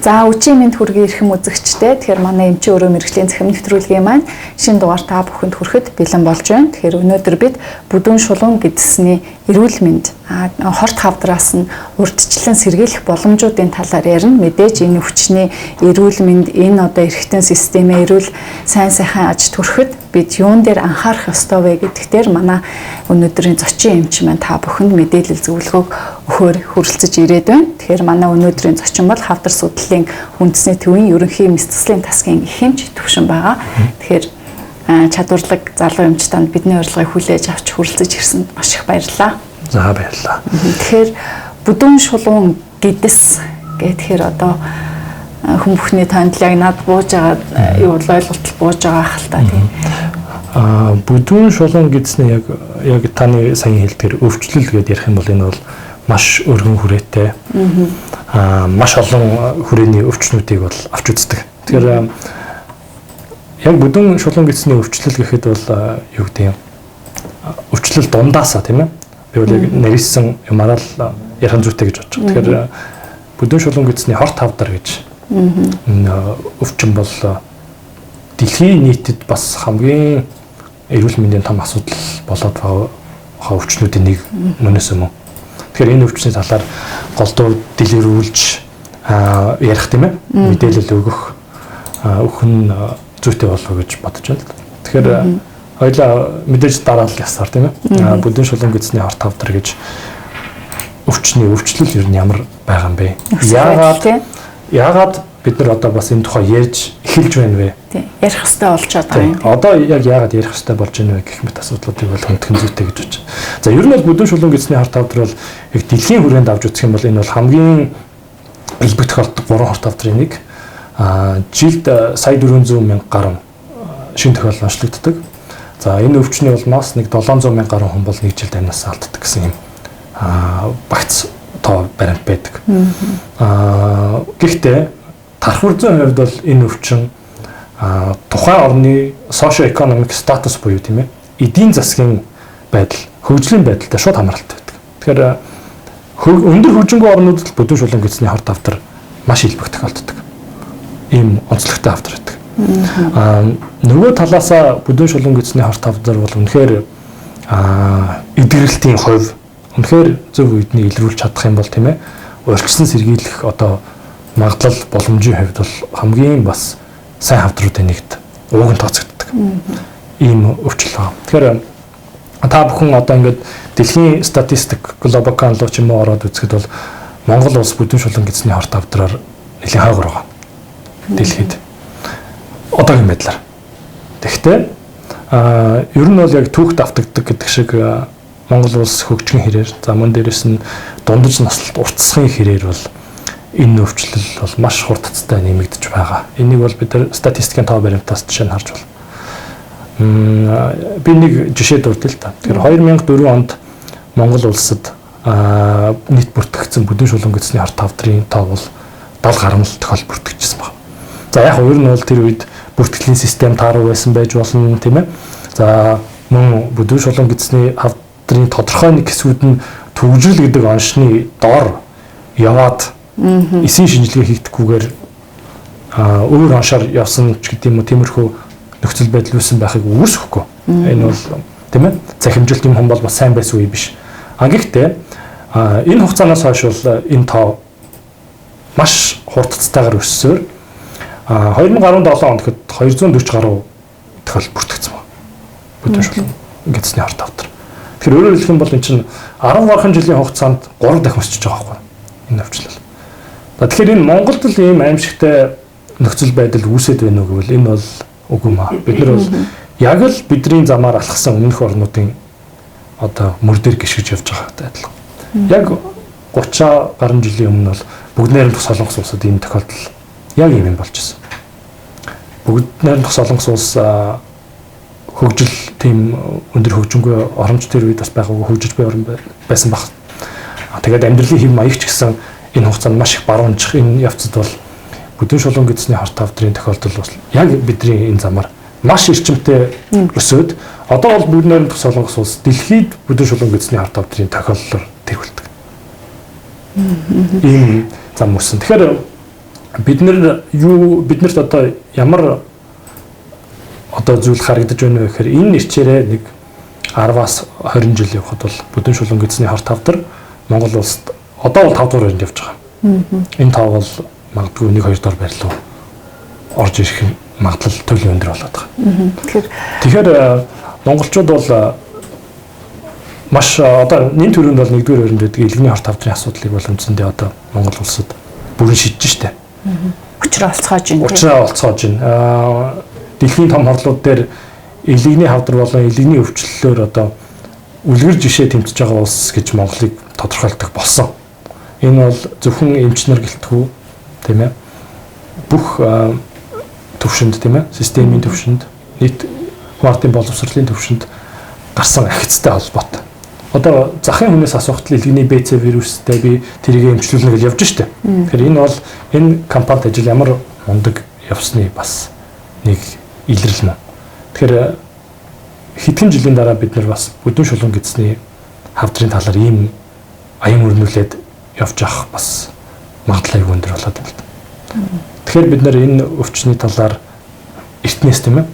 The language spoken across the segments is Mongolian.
За үчийн мэнд хүргэе эрхэм үзэгчдээ. Тэгэхээр манай эмчийн өрөө мэргэжлийн цахим нэвтрүүлгийн маань шинэ дугаар та бүхэнд хүрэхэд бэлэн болж байна. Тэгэхээр өнөөдөр бид бүдүүн шулуун гэдэсний эрүүл мэнд хорт хавдраас нь урьдчилан сэргийлэх боломжуудын талаар ярина. Мэдээж энэ өвчний эрүүл мэнд, энэ одоо эрхтэн системээ эрүүл сайн сайхан аж төрөхөд бид юун дээр анхаарах ёстой вэ гэдэгтэр дээр манай өнөөдрийн зочин эмч маань та бүхэнд мэдээлэл зөвлөгөөг өгөхөөр хүрэлцэж ирээд байна. Тэгэхээр манай өнөөдрийн зочин бол хавдар судлалын үндэсний төвийн ерөнхий мэс заслын тасгийн их эмч Төвшин байгаа. Тэгэхээр чадварлаг залуу эмч танд бидний урилгыг хүлээж авч хүрэлцэж ирсэнд маш их баярлалаа. За баярлалаа. Тэгэхээр бүдүүн шулуун гэдэс гэхээр одоо хүн бүхний танд яг над бууж байгаа юу ойлголт бууж байгаа ах л та тийм. Бүдүүн шулуун гэдэсний яг таны сайн хэлдгээр өвчлөл гэдээ ярих юм бол энэ бол маш өргөн хүрээтэй. Маш олон хүрээний өвчнүүдийг бол авч үздэг. Тэгэхээр яг бүдүүн шулуун гэдэсний өвчлөл гэхэд бол юу гэдэг юм, өвчлөл дундаасаа тийм ээ. Би бол яг нэрийсэн юмараа л ярих нь зүйтэй гэж бодож байгаа. Тэгэхээр бүдүүн шулуун гэдэсний хорт хавдар гэж энэ өвчин бол дэлхийн нийтэд бас хамгийн эрүүл мэндийн том асуудал болоод байгаа өвчнүүдийн нэг мөнөөс юм уу. Тэгэхээр энэ өвчний талаар голдуу дэлгэрүүлж ярих тийм ээ, мэдээлэл өгөх нь зүйтэй болов гэж бодож байна. Тэгэхээр хоёлаа мэдээж дараалал ясаар тийм ээ. Бүдүүн шулуун гэдэсний хорт хавдар гэж өвчний өвчлөл ер нь ямар байгаа юм бэ? Яагаад бид нар одоо бас энэ тухай ярьж эхэлж байна вэ? Тийм, ярих хэрэгтэй болчиход байгаа юм. Одоо яг яагаад ярих хэрэгтэй болж байна вэ гэх мэт асуудлуудыг бол хөндөх зүйтэй гэж бодож байна. За ер нь бол бүдүүн шулуун гэдэсний хорт хавдар бол яг дэлхийн хүрээнд авч үзэх юм бол энэ бол хамгийн элбэг тохиолддог 3 хорт хавдрын нэг. Жилд 1,400 мянга гаруй шинэ тохиолдол онцлогддог. За энэ өвчний улмаас нэг 700 мянга гаруй хүн бол нэг жилд амнасаа алддаг гэсэн юм багц тоо баримт байдаг. Гэхдээ тархмар зүйн хувьд бол энэ өвчин тухайн орны socio economic status буюу тийм ээ эдийн засгийн байдал, хөгжлийн байдалтай шууд хамааралтай байдаг. Тэгэхээр өндөр хөгжингүй орнуудад бүдүүн шулуун гэдэсний хорт хавдар маш илбэг тохиолддог. Ийм онцлогтой хавдар байдаг. Нөгөө талаасаа бүдүүн шулуун гэдэсний хорт хавдар бол үнэхээр эдгэрэлтийн хувь үнэхээр зөв үед нь илрүүлж чадах юм бол тийм ээ урьдчилан сэргийлэх одоо магадлал боломжийн хувьд бол хамгийн бас сайн хавдруудын нэгт ууг нь тооцогддог. Ийм өвчлөл байна. Тэгэхээр та бүхэн одоо ингээд дэлхийн статистик Globocan руу ч юм уу ороод үзэхэд бол Монгол улс бүдүүн шулуун гэдэсний хорт хавдраар нэлээн хойгоор байгаа. Дэлхийд одоогийн байдлаар. Тэгэхдээ ер нь бол яг түүхт автагддаг гэдэг шиг Монгол улс хөгжихийн хэрээр, за мөн дээрээс нь дундаж наслалт уртсахын хэрээр бол энэ өвчлөл бол маш хурдцтай нэмэгдэж байгаа. Энийг бол бид нар статистикийн тоо баримтаас жишээ нь харж байна. Би нэг жишээ дурдъя л та. Тэгэхээр 2004 онд Монгол улсад нийт бүртгэгдсэн бүдүүн шулуун гэдэсний хорт хавдрын тоо бол 70 гаруй тохиол бүртгэжсэн байна. За яг ер нь бол тэр үед бүртгэлийн систем тааруу байсан байж болно тийм ээ. За мөн бүдүүн шулуун гэдэсний хавдрын тодорхой нэг хэсгүүд нь түгжрэл гэдэг оншны дор яваад эсийн шинжилгээ хийгдэхгүйгээр өөр оншоор явсан ч гэдэг юм уу, тиймэрхүү нөхцөл байдал үүссэн байхыг үүсэхгүй. Энэ бол тийм ээ цахимжилт юм хон бол бас сайн байсан үе биш. Гэхдээ энэ хугацаанаас хойш бол энэ тоо маш хурдцтайгаар өссөөр 2017 онд гэхэд 240 гаруй тохиол бүртгэгдсэн байна. Бүдүүн шулуун гэдэсний хорт хавдар. Тэгэхээр өөрөөр хэлэх юм бол энэ чинь 10 гаруй жилийн хугацаанд 3 дахин өсөж байгаа байхгүй энэ өвчлөл. Тэгэхээр энэ Монголд л ийм аимшигтай нөхцөл байдал үүсэт байна уу гэвэл энэ бол үгүй маа. Бид нар бол яг л бидний замаар алхсан өмнөх орнуудын одоо мөр дээр гიშгэж явж байгаатай адилхан. Яг 30 гаруй жилийн өмнө бол бүгд найрамдах Солонгос улсад ийм тохиолдол яг ийм юм болж ирсэн. Бүгд найрамдах Солонгос улс хөгжил тийм өндөр хөгжингүй оромж тэр үед бас байгаагүй хөгжиж буй орн байсан баг. Тэгээд амьдралын хэв маяг ч гэсэн энэ хугацаанд маш их баруунчих энэ явцад бол бүдүүн шулуун гэдэсний хорт хавдрын тохиолдол бас яг бидний энэ замаар маш эрчимтэй өсөөд одоо бол бүгд найрамдах Солонгос улс дэлхийд бүдүүн шулуун гэдэсний хорт хавдрын тохиолдлоор тэргүүлдэг. Ийм зам өссөн. Тэгэхээр Бид нар юу биднэрт одоо ямар одоо зүйл харагдаж байна вэ гэхээр энэ нэрчээрээ нэг 10-аас 20 жил явхад бол бүдүүн шулуун гэдэсний хорт хавдар Монгол улсад одоо бол 5 дугаар байранд явж байгаа. Энэ тоо бол магадгүй 1 2 дугаар байр руу орж ирэх магадлал туйлын өндөр болоод байгаа. Тэгэхээр монголчууд бол маш одоо нэн төрөнд бол 1-р байранд байдаг элгэний хорт хавдрын асуудлыг бол үндсэндээ одоо Монгол улсад бүрэн шийдэж штэ. Учраа олцоож байна. Учраа олцоож байна. Дэлхийн том хорлууд дээр элэгний хавдар болон элэгний өвчлөлөөр одоо үлгэр жишээ тэмцэж байгаа улс гэж Монголыг тодорхойлдог болсон. Энэ бол зөвхөн эмч нар гэлтгүү, тийм ээ. Бүх төвшөнд, тийм ээ, системийн төвшөнд, нийт хүн боловсролын төвшөнд гарсан ахицтай холбоотой. Одоо захын хүнээс асуухад л элэгний БЦ вирустай би тэрийг эмчлүүлнэ гэж явж штэ. Тэгэхээр энэ бол энэ компанид ажил ямар мундаг явсны бас нэг илрэл мөн. Тэгэхээр хэдхэн жилийн дараа бид нар бас бүдүүн шулуун гэдэсний хавдрын талаар ийм аян өрнүүлээд явж явах бас магадлал аюул өндөр болоод байна л да. Тэгэхээр бид нар энэ өвчний талаар эртнээс, тийм ээ,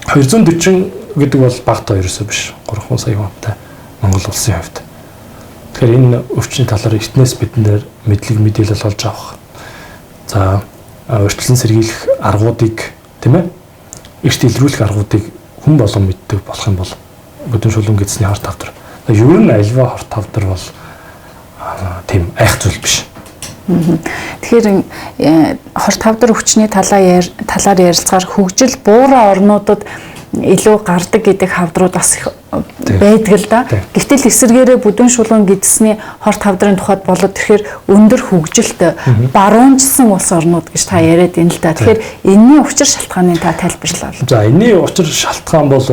240 гэдэг бол бага тоо ерөөсөө биш. 3 сая хүнтэй Монгол улсын хувьд. Тэгэхээр энэ өвчний талаар эртнээс бид нэр мэдлэг мэдээлэл олж авах. За, урьдчилан сэргийлэх аргуудыг, тийм ээ, эрт илрүүлэх аргуудыг хүн болгон мэддэг болох юм бол бүдүүн шулуун гэдэсний хорт хавдар. Ер нь альва хорт хавдар бол тийм айх зүйл биш. Тэгэхээр хорт хавдар өвчний талаар ярилцгаар хөгжил буурай орнуудад илүү гардаг гэдэг хавдрууд бас байдаг л да. Гэвтэл эсэргээрээ бүдүүн шулуун гэдэсний хорт хавдрын тухайд болоод тэгэхээр өндөр хөгжилт баруунчсан улс орнууд гэж та яриад байна л да. Тэгэхээр энэний учир шалтгааныг та тайлбарлаа. За, энэний учир шалтгаан бол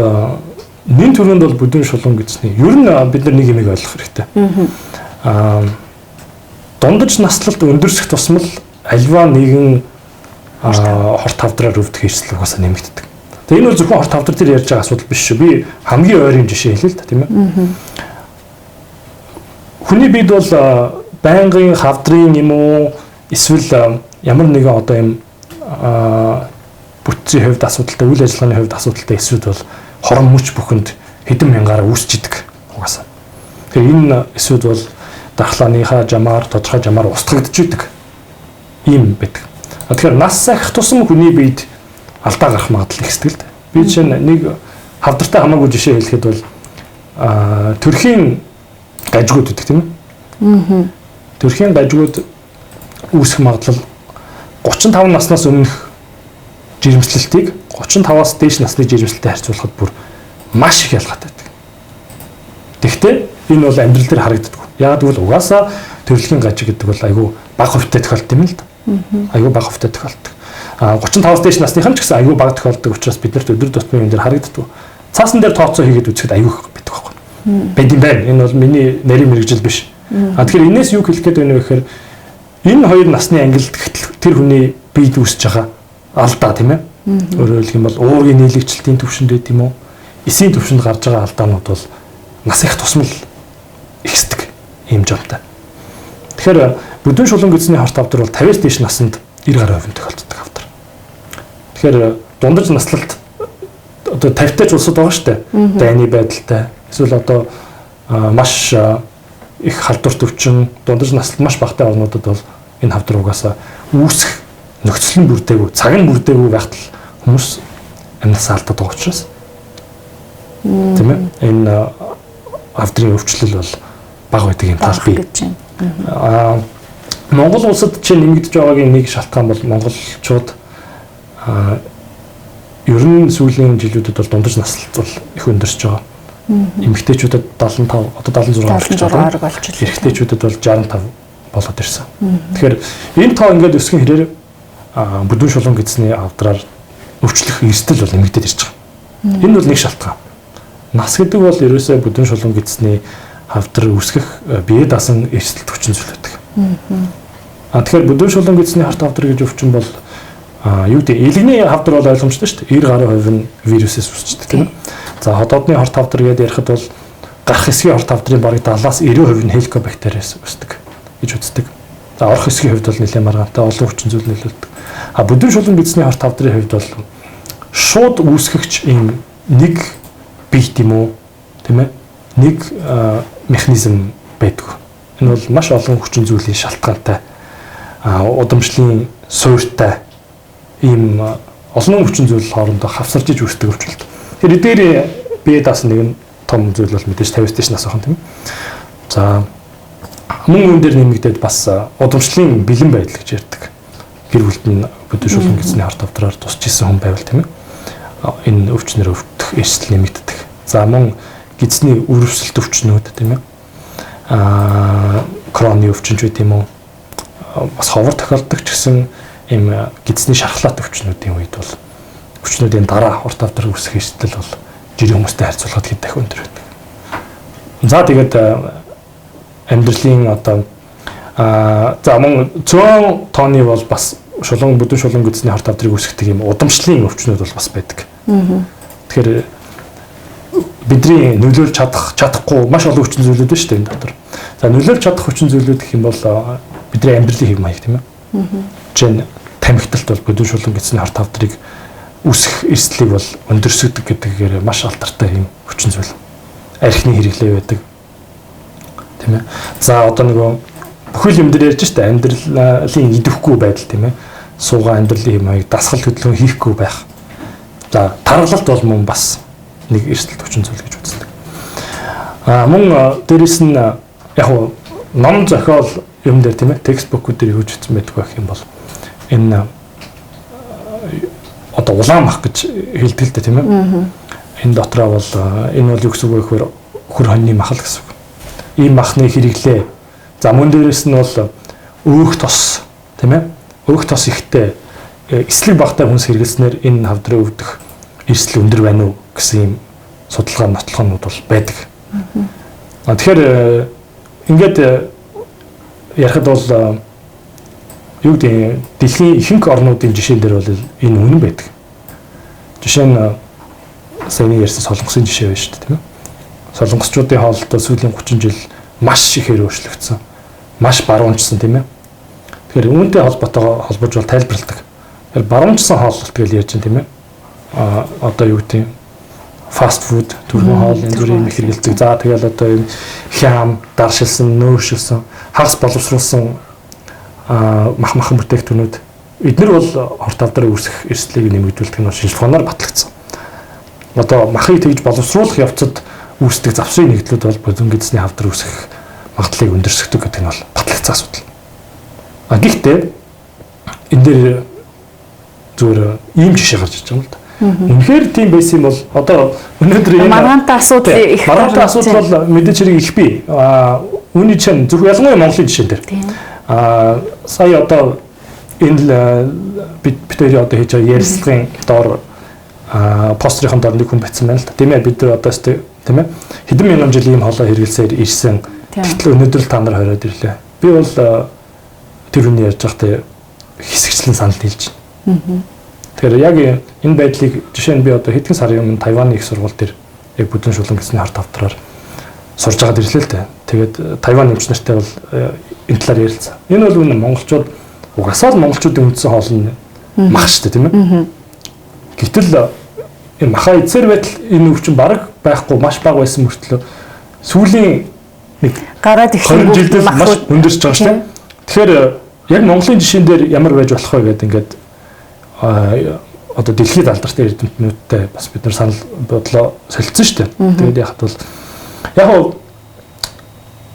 нэн төрөнд бол бүдүүн шулуун гэдэсний ер нь бид нар нэг юмыг ойлгох хэрэгтэй. Дундаж наслалт өндөрсөх тусмал альва нэгэн хорт хавдраар өвдөх эрсдэл угаасаа нэмэгддэг. Тэгээ энэ бол зөвхөн хорт хавдар дээр ярьж байгаа асуудал биш шүү. Би хамгийн ойрын жишээ хэлээ л да, тийм ээ. Хүний биед бол байнгын хавдрын юм уу эсвэл ямар нэгэн одоо юм бүтцийн хувьд асуудалтай, үйл ажиллагааны хувьд асуудалтай эсвүүд бол хорон мөч бүхэнд хэдэн мянгаараа үүсч идэг угаасаа. Тэгэхээр энэ эсвүүд бол дархлааныхаа жамаар, тодорхой жамаар устгагдж идэг ийм байдаг. Тэгэхээр нас сахих тусам хүний биед алдаа гарах магадлал ихсдэг л дээ. Би жишээ нь нэг хавдартай хамаагүй жишээ хэлэхэд бол төрхийн гажигуд гэдэг, тийм ээ. Төрхийн гажигуд үүсэх магадлал 35 наснаас өмнөх жирэмслэлтийг 35-аас дээш насны жирэмслэлтэй харьцуулахад бүр маш их ялгаатай байдаг. Тэгэхдээ энэ бол амьдрал дээр харагддаг. Яагаад гэвэл угаасаа төрөлхийн гажиг гэдэг бол айгүй бага хувьтай тохиолддог юм л да. Айгүй бага хувьтай тохиолддог. 35-аас дээш насныхан ч гэсэн айгүй бага тохиолддог учраас биднэрт өдөр тутмын юм дээр харагддаг. Цаасан дээр тооцоо хийгээд үзэхэд айгүй их байдаг байхгүй. Байд юм байна. Энэ бол миний нарийн мэргэжил биш. Тэгэхээр энээс юу хэлэх гээд байна вэ гэхээр энэ хоёр насны ангилалд тэр хүний биед үүсэж байгаа алдаа, тийм ээ. Өөрөөр хэлэх юм бол уургийн нийлэгчлэлтийн түвшинд байд юм уу? Эсийн түвшинд гарч байгаа алдаанууд бол нас их тусмал ихсдэг ийм жамтай. Тэгэхээр бүдүүн шулуун гэдэсний хорт хавдар бол 50-аас дээш наснд 90 гаруй хувь тохиолддог хавдар. Тэгэхээр дундаж наслалт одоо 50-тай ч улсууд байгаа шүү дээ. Дайны байдалтай. Эсвэл одоо маш их халдварт өвчин, дундаж наслалт маш багатай орнуудад бол энэ хавдар угаасаа үүсэх нөхцөл нь бүрдээгүй, цаг нь бүрдээгүй байхад л хүмүүс амьдасаа алдаад байгаа учраас, тийм ээ. Энэ хавдрын өвчлөл бол бага байдаг юм тал бий. Монгол улсад чинь нэмэгдэж байгаагийн нэг шалтгаан бол монголчууд ер нь сүүлийн жилүүдэд бол дундаж наслалт бол их өндөрч байгаа. Эмэгтэйчүүдэд 75, одоо 76 болж байна. Эрэгтэйчүүдэд бол 65 болоод ирсэн. Тэгэхээр энэ тоо ингээд өсгөн хэрээр бүдүүн шулуун гэдэсний авдраар өвчлөх эрсдэл бол нэмэгдээд ирж байгаа. Энэ бол нэг шалтгаан. Нас гэдэг бол ерөөсөө бүдүүн шулуун гэдэсний хавдар үүсгэх бие даасан эрсдэл хүчин зүйл байдаг. Тэгэхээр бүдүүн шулуун гэдэсний хорт хавдар гэж өвчин бол юу гэдэг элэгний хавдар бол ойлгомжтой шүү дээ. 90 гаруй хувь нь вирусээс үүсчдэг, тийм ээ. За, ходоодны хорт хавдар гэдээ ярихад бол гарах хэсгийн хорт хавдрын бараг 70-аас 90% нь хеликобактериас үүсдэг гэж үздэг. За орох хэсгийн хувьд бол нэлээд маргаантай олон хүчин зүйл нөлөөлдөг. А бүдүүн шулуун гэдэсний хорт хавдрын хувьд бол шууд үүсгэгч ийм нэг биет юм уу, тийм ээ? Нэг механизм байдаг. Энэ бол маш олон хүчин зүйлийн шалтгаантай, удамшлын суурьтай ийм олон хүчин зүйл хоорондоо хавсарж иж үүсдэг өвчлөлт. Тэгэхээр эдгээр бие даасан нэг нь том зүйл бол мэдээж 59 нас охин, тийм ээ. За мөн үүн дээр нэмэгдээд бас удамшлын бэлэн байдал гэж ярьдаг. Гэр бүлд нь бүдүүн шулуун гэдэсний хорт хавдраар тусч исэн хүн байвал, тийм ээ, энэ өвчнөр өвдөх эрсдэл нэмэгддэг. За мөн гэдэсний үрвсэлт өвчнүүд, тийм ээ. Кроны өвчин ч үт юм уу. Бас ховор тохиолддог ч гэсэн ийм гэдэсний шархлаат өвчнүүдийн үед бол өвчнүүдийн дараа хорт хавдар үүсэх эрсдэл бол жирийн хүмүүстэй харьцуулахад хэд дахин өндөр байдаг. За тэгээд амьдралын одоо за мөн цөөн тооны бол бас шулуун бүдүүн шулуун гэдэсний хорт хавдрыг үүсгэдэг юм удамшлын өвчнүүд бол бас байдаг. Тэгэхээр бидний нөлөөлж чадах чадахгүй маш олон хүчин зүйлүүд байна шүү дээ энэ дотор. За нөлөөлж чадах хүчин зүйлүүд гэх юм бол бидний амьдралын хэв маяг, тийм ээ. Жишээ нь тамхиталт бол бүдүүн шулуун гэдэсний хорт хавдрыг үүсэх эрсдлийг бол өндөрсгдөг гэдгээр маш алдартай юм хүчин зүйл. Архины хэрэглээ байдаг. Тийм ээ. За одоо нөгөө бүхэл юм дээр ярьж штэ амьдралын идэвхгүй байдал, тийм ээ. Суугаа амьдралын хэв маяг, дасгал хөдөлгөөн хийхгүй байх. За таргалалт бол мөн бас нэг эрсдэл хүчин зүйл гэж үздэг. Мөн дээрэс нь яг уу ном зохиол юм дээр, тийм ээ, textbook дээр юу ч бичсэн байдаг байх юм бол энэ одоо улаан мах гэж хэлдэг л дээ, тийм ээ. Энэ дотроо бол энэ бол юу гэсэн үг вэ гэхээр хөр хоньны мах л гэсэн үг. Ийм махны хэрэглээ. За мөн дээрэс нь бол өөх тос, тийм ээ. Өөх тос ихтэй эслэг багтай хүнс хэрэглэснээр энэ хавдрын өвдөх эрсдэл өндөр байна уу гэсэн ийм судалгаа нотлохонууд бол байдаг. Тэгэхээр ингээд ярихад бол юу гэдэг дэлхийн ихэнх орнуудын жишээн дээр бол энэ үнэн байдаг. Жишээ нь саяны ярьсан Солонгосын жишээ байна шүү дээ, тийм ээ. Солонгосчуудын хооллолтоо сүүлийн 30 жил маш ихээр өөрчлөгдсөн. Маш баруунчсан, тийм ээ. Тэгэхээр үүнтэй холбоотойгоо холбож бол тайлбарладаг. Тэгэхээр баруунчсан хооллолт гэж ярьж байна, тийм ээ. Одоо юу гэдэг fast food, түргэн хоол, янз бүрийн юм хэрэгэлдэг. За тэгэл одоо энэ хям, даршилсан, нөөршилсэн, хагас боловсруулсан мах махан бүтээгдэхүүнүүд эднэр бол хорт хавдрыг үүсгэх эрсдлийг нэмэгдүүлдэг нь шинжилгээ ухаанаар батлагдсан. Одоо махыг тэгж боловсруулах явцад үүсдэг завсрын нэгдлүүд бол бүдүүн гэдэсний хавдар үүсгэх магадлалыг өндөрсгдөг гэдэг нь бол батлагдсан асуудал. Гэхдээ энэ дээр зүгээр ийм жишээ гарч иж байгаа юм л да. Үнэхээр тийм байсан юм бол одоо өнөөдөр энэ маргаантай асуудал их маргаантай асуудал бол мэдээж хэрэг их бий. Үүний чинь зөвхөн ялангуяа Монголын жишээн дээр. Сая одоо энэ бид хоёрын одоо хийж байгаа ярилцлагын доор постерын доор нэг хүн бичсэн байна л да. Тийм ээ, бид нар одоо тийм ээ хэдэн мянган жил ийм хоолой хэрэглэсээр ирсэн. Тэгтэл өнөөдөр л та нар хориод ирлээ. Би бол тэр хүний ярьж байхдаа хэсэгчлэн санал нийлж байна. Тэгэхээр яг энэ байдлыг жишээ нь би одоо хэдхэн сарын өмнө Тайваны их сургууль дээр яг бүдүүн шулуун гэсний хорт хавдраар сурж байгаад ирлээ л дээ. Тэгээд Тайван эмч нартай бол энэ талаар ярилцсан. Энэ бол үнэн, монголчууд угаасаа л монголчуудын үндсэн хоол нь мах шүү дээ, тийм ээ. Гэтэл энэ махаа эцсээр байтал энэ өвчин бараг байхгүй, маш бага байсан мөртлөө сүүлийн нэг гараад эхлэх жилдээ маш өндөрч байгаа шүү дээ. Тэгэхээр яг Монголын жишээн дээр ямар байж болох вэ гэдэг ингээд одоо дэлхийд алдартай эрдэмтнүүдтэй бас бид нар санал бодлоо солилцсон шүү дээ. Тэгээд яхад бол яг нь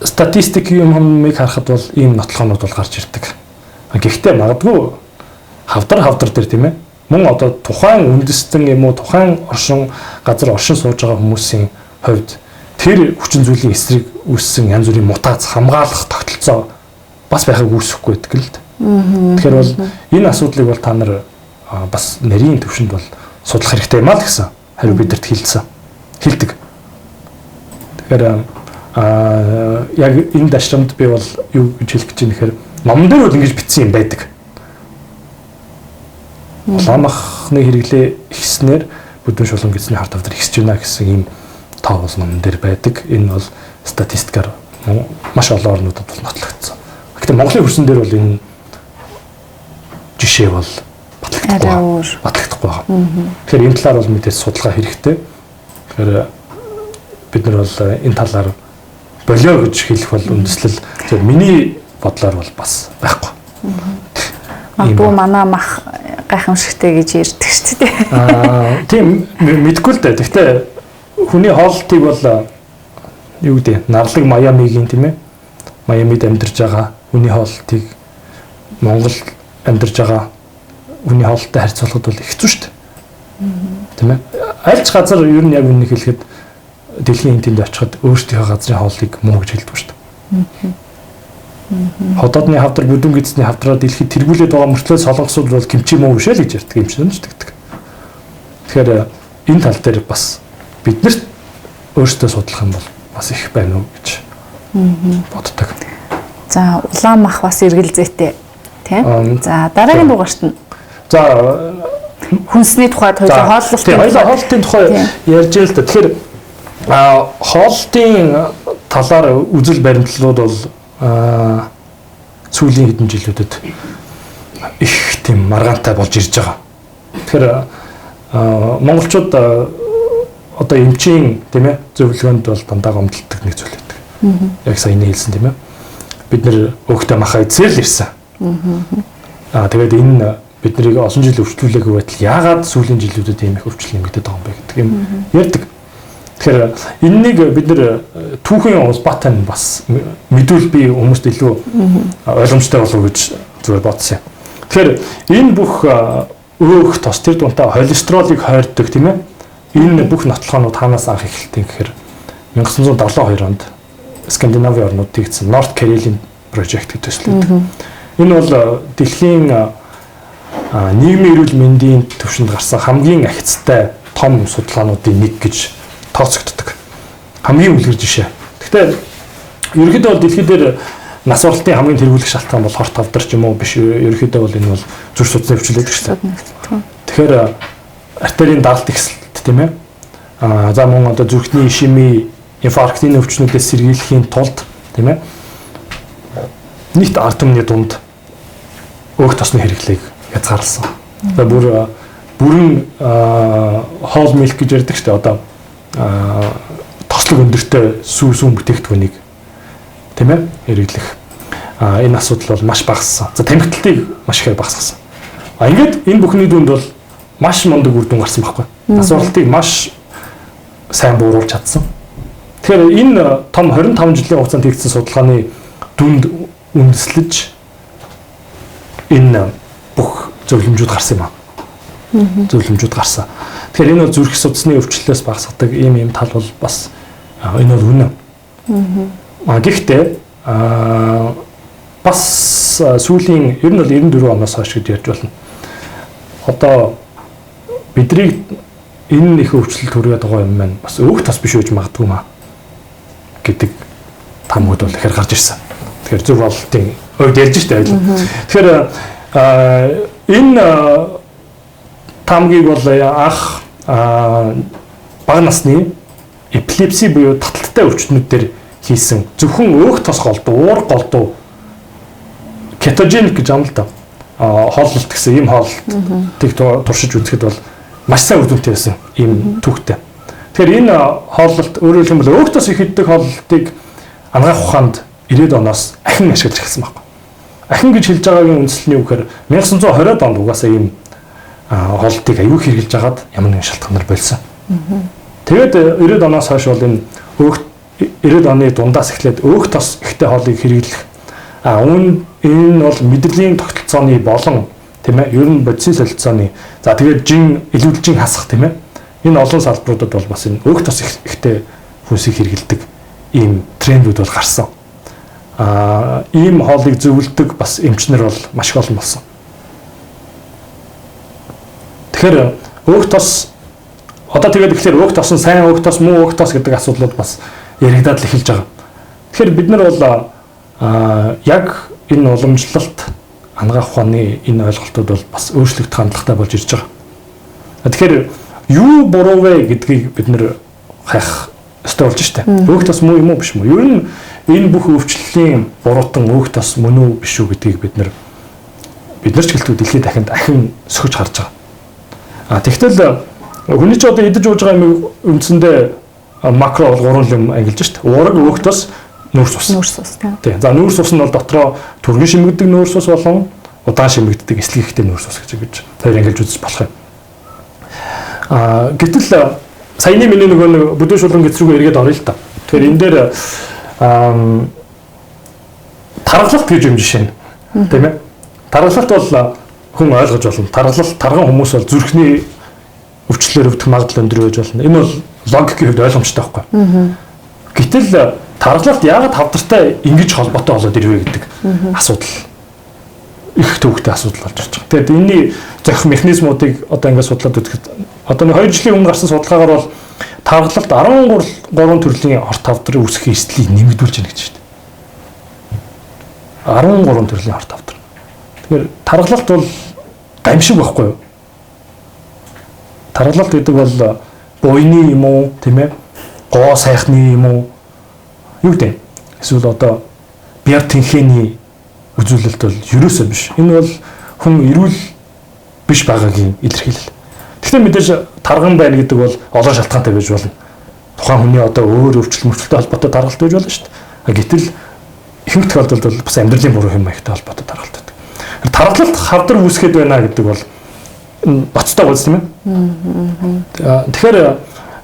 статистик юм юмыг харахад бол ийм нотлохоонууд бол гарч ирдэг. Гэхдээ магадгүй хавдар дээр, тийм ээ, мөн одоо тухайн үндэстэн юм уу тухайн оршин газар оршин сууж байгаа хүмүүсийн хувьд тэр хүчин зүйлийн эсрэг үүссэн янз бүрийн мутац хамгаалах тогтолцоо бас байхыг үүсэхгүй байдаг л дээ. Тэгэхээр бол энэ асуудлыг бол та нар бас нарийн төвшөнд бол судлах хэрэгтэй юм а л гэсэн хариу бидэрт хэлсэн. Хэлдэг. Тэгэхээр яг энэ дашрамд би бол юу гэж хэлэх гэж байна гэхээр номон дээр бол ингэж бичсэн юм байдаг. Улаан махны хэрэглээ ихснээр бүдүүн шулуун гэсний хорт хавдар ихсэж байна гэсэн ийм тоо бол номон дээр байдаг. Энэ бол статистикаар маш олон орнуудад бол нотлогдсон. Гэхдээ Монголын хөрсөн дээр бол энэ жишээ бол батлагдахгүй байгаа. Тэгэхээр энэ талаар бол мэдээж судалгаа хэрэгтэй. Тэгэхээр бид нар бол энэ талаар болио гэж хэлэх бол үндэслэл зөв миний бодлоор бол бас байхгүй. Магадгүй манай мах гайхамшигтай гэж ярьдаг шүү дээ. Тийм мэдгүй л дээ. Гэхдээ хүний хоолтыг бол юу гэдэг нарлаг Майамигийн тийм Майамид амьдарч байгаа хүний хоолтыг Монгол амьдарч байгаа хүний хоолттой харьцуулахад бол их хэцүү шүү дээ. Тийм ээ. Аль ч газар ер нь яг үннийг хэлэхэд дэлхийн энэ тэнд очиход өөрсдийнхөө газрын хоолыг муу гэж хэлдэг шүү дээ. Ходоодны хавдар, бүдүүн гэдэсний хавдраа дэлхийд тэргүүлээд байгаа мөртлөө солонгосууд бол кимчи муу биш л гэж ярьдаг юм шиг нь ч тэгдэг. Тэгэхээр энэ тал дээр бас биднэрт өөрсдөө судлах юм бол бас их байна уу гэж боддог. За, улаан мах бас эргэлзээтэй тийм. За, дараагийн дугаарт нь за хүнсний тухайд хоёулаа хооллолтын тухай ярьж л да. Тэгэхээр хооллолтын талаар үзэл баримтлалууд бол сүүлийн хэдэн жилүүдэд их тийм маргаантай болж ирж байгаа. Тэгэхээр монголчууд одоо эмчийн тийм зөвлөгөөнд бол дандаа гомдолдог нэг зүйл байдаг. Яг саяны хэлсэн тийм. Бид нэр өөхтэй махаа эзэл ирсэн. Тэгээд энэ биднийг олон жил өвчлүүлээгүй байтал яагаад сүүлийн жилүүдэд ийм их өвчлөл нэмэгдээд байгаа юм бэ гэдэг юм ярьдаг. Тэгэхээр энэнийг бид нэр түүхийн улбаатай нь бас мэдвэл би хүмүүст илүү ойлгомжтой болов гэж зүгээр бодсон юм. Тэгэхээр энэ бүх өөх тос тэр дунтаа холестеролыг хойрдог тийм ээ. Энэ бүх нотлохоонууд хаанаас анх эхэлтийн гэхээр 1972 онд Скандинавын орнууд тэгсэн North Karelian Project гэдэг төсөл байдаг. Энэ бол дэлхийн нийгмийн эрүүл мэндийн түвшинд гарсан хамгийн ахицтай том судалгаануудын нэг гэж тооцогддог. Хамгийн үлгэр жишээ. Гэхдээ ерөнхийдөө бол дэлхий дээр нас оролтын хамгийн тэргүүлэх шалтгаан бол хорт хавдар ч юм уу биш. Ерөнхийдөө бол энэ бол зүрх судасны өвчлөл гэдэг шүү дээ. Тэгэхээр артерийн даралт ихсэлт тийм ээ. За мөн одоо зүрхний ишеми, инфарктын өвчнүүдээс сэргийлэхийн тулд тийм ээ. Нийт ард түмний дунд өөх тосны хэрэглээг хязгаарласан. За бүр бүрэн whole milk гэж ярьдаг шүү дээ. Одоо тослог өндөртэй сүүн бүтээгдэхүүнийг тийм ээ хэрэглэх энэ асуудал бол маш багассан. За тамхиталтыг маш ихээр багасгасан. Ингээд энэ бүхний дүнд бол маш мундаг үр дүн гарсан байхгүй. Нас оролтыг маш сайн бууруулж чадсан. Тэгэхээр энэ том 25 жилийн хугацаанд хийгдсэн судалгааны дүнд үндэслэж энэ бүх зөвлөмжүүд гарсан юм аа. Зөвлөмжүүд гарсан. Тэгэхээр энэ бол зүрх судасны өвчлөлөөс багасгадаг ийм тал бол бас энэ бол үнэн. Гэхдээ бас сүүлийн ер нь бол 94 оноос хойш гэж ярьж байна. Одоо бидрийг энэ их өвчлөл төрөөд байгаа юм маань бас өөх тос биш үж магадгүй маа гэдэг таамагуд бол ихээр гарч ирсэн. Тэгэхээр зөв бололтын хувьд ярьж штэ байлаа. Тэгэхээр энэ таамгийг бол анх бага насны эпилепси буюу таталттай өвчтнүүд дээр хийсэн зөвхөн өөх тос голдуу, уур голдуу кетогеник гэж юм л да. Хооллолт гэсэн ийм хооллолтыг туршиж үзэхэд бол маш сайн үр дүнтэй байсан ийм түүхтэй. Тэгэхээр энэ хооллолт өөрөөр хэлбэл өөх тос их иддэг хооллолтыг анагаах ухаанд 90-ад оноос ахин ашиглаж эхэлсэн байхгүй. Ахин гэж хэлж байгаагийн үндсэл нь юу гэхээр 1920-ад онд угаасаа ийм хооллолтыг аюу хэрэглэж хагаад ямар нэгэн шалтгаанаар болсон. Тэгээд 90-ад оноос хойш бол энэ өөх 90-ад оны дундаас эхлээд өөх тос ихтэй хоолыг хэрэглэх. Энэ бол мэдрэлийн тогтолцооны болон тийм ээ ер нь бодисын солилцооны за тэгээд жин илүүдэлжин хасах тийм ээ энэ олон салбаруудад бол бас энэ өөх тос ихтэй хүнсийг хэрэглэдэг ийм трендүүд бол гарсан. Ийм хоолыг зөвлөдөг бас эмчнэр бол маш их олон болсон. Тэгэхээр өөх тос одоо тэгээд ихлээр өөх тос нь сайн өөх тос муу өөх тос гэдэг асуудлууд бас яригадаад л эхэлж байгаа. Тэгэхээр бид нар бол яг энэ уламжлалт анагаах ухааны энэ ойлголтууд бол бас өөрчлөгдөх хандлагатай болж ирж байгаа. Тэгэхээр юу буруу вэ гэдгийг бид нэр хайх ёстой болж штэ. Өөх тос муу юм уу биш мүү? Ер нь энэ бүх өвчлөлийн буруутан өөх тос мөн үү биш үү гэдгийг бид нар ч гэлтгүй дэлхийд дахинд ахин сөхөж харж байгаа. А тэгтэл хүний ч одоо идэж ууж байгаа юм үндсэндээ макро бол гурван юм ангилж штэ. Уураг, өөх тос, нүүрс ус. Нүүрс ус. Тийм. За нүүрс ус нь бол дотроо түргэн шимэгдэг нүүрс ус болон удаан шимэгддэг эслэг ихтэй нүүрс ус гэж хоёр ангилж үзэж болох юм. А гэтэл саяны миний нөгөө нэг бүдүүн шулуун гэц рүүгээ эргээд оръё л та. Тэгэхээр энэ дээр таргалалт гэж юм жишээ нь. Тийм ээ. Таргалалт бол хүн ойлгож болно. Таргалалт тарган хүмүүс бол зүрхний өвчлөлөөр өвдөх магадлал өндөр байж болно. Энэ бол логикийн хувьд ойлгомжтой байхгүй. Гэтэл таргалалт яагаад хавдартай ингэж холбоотой болоод ирвэ гэдэг асуудал их төвөгтэй асуудал болж ирж байгаа. Тэгээд энэний зохих механизмуудыг одоо ингээд судлаад үзэхэд одоо нэг 2 жилийн өмнө гарсан судалгаагаар бол таргалалт 13 төрлийн орт хавдрын үүсгэхийн эслийг нэмэгдүүлж байна гэж байна. 13 төрлийн орт хавдар. Тэгэхээр таргалалт бол гамшиг байхгүй юу? Таргалалт гэдэг бол буйны юм уу, тийм ээ? Гоо сайхны юм уу? Юу гэдэг? Эсвэл одоо бяр тэнхээний үзүүлэлт бол ерөөсөө биш. Энэ бол хүн эрүүл биш байгаагийн илэрхийлэл. Гэхдээ мэдээж тарган байна гэдэг бол олон шалтгаантай байж болно. Тухайн хүний одоо өөр өвчлөл мөрчлөлтэй холбоотой таргалт байж болно шүү дээ. Гэтэл ихэнх тохиолдолд бол бас амьдралын буруу хэм маягтай холбоотой таргалт байдаг. Таргалалт хавдар үүсгээд байна гэдэг бол ноцтой гоц тийм ээ. Тэгэхээр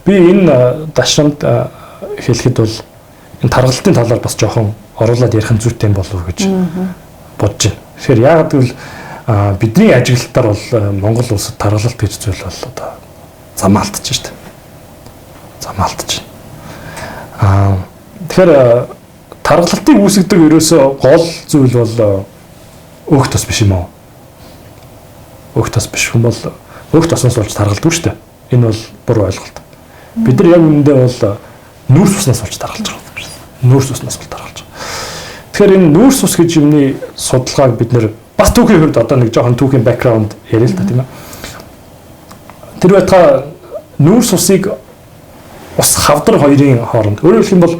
би энэ дашрамд хэлэхэд бол энэ таргалтын талаар бас жоохон оруулаад ярих нь зүйтэй юм болов уу гэж бодож байна. Тэгэхээр яагаад гэвэл бидний ажиглалтаар бол Монгол улсад таргалалт гэж зүйл бол одоо замаалтж шүү дээ. Замаалтж. Тэгэхээр таргалтыг үүсгэдэг ерөөсөө гол зүйл бол өөх тос биш юм уу? Өөх тос биш хүн бол өөх тосноос болж таргалдаггүй шүү дээ. Энэ бол буруу ойлголт. Бид нар яг үүндээ бол нүүрс уснаас болж таргалж байгаа. Нүүрс уснаас бол таргалж байгаа. Тэгэхээр энэ нүүрс ус гэж юмны судалгааг бид нэр бас түүхийн хувьд одоо нэг жоохон түүхийн бэкграунд яриа л та тийм ээ. Тэр байтугай нүүрс усыг ус хавдар хоёрын хооронд. Өөрөөр хэлэх юм бол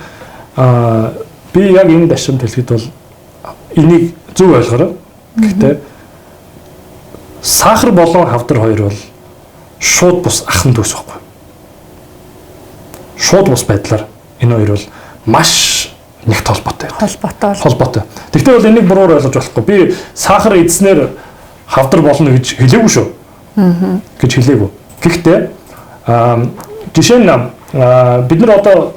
би яг энэ дашрамд хэлэхэд бол энийг зөв ойлгоорой. Гэхдээ сахар болон хавдар хоёр бол шууд бус ахан дүүс байхгүй. Шууд бус байдлаар энэ хоёр бол маш нэгт холбоотой. Холбоотой. Тэгвэл бол энийг буруур ойлгож болохгүй. Би сахар эдснээр хавдар болно гэж хэлээгүй шүү. Гэж хэлээгүй. Гэхдээ жишээ нь бид нар одоо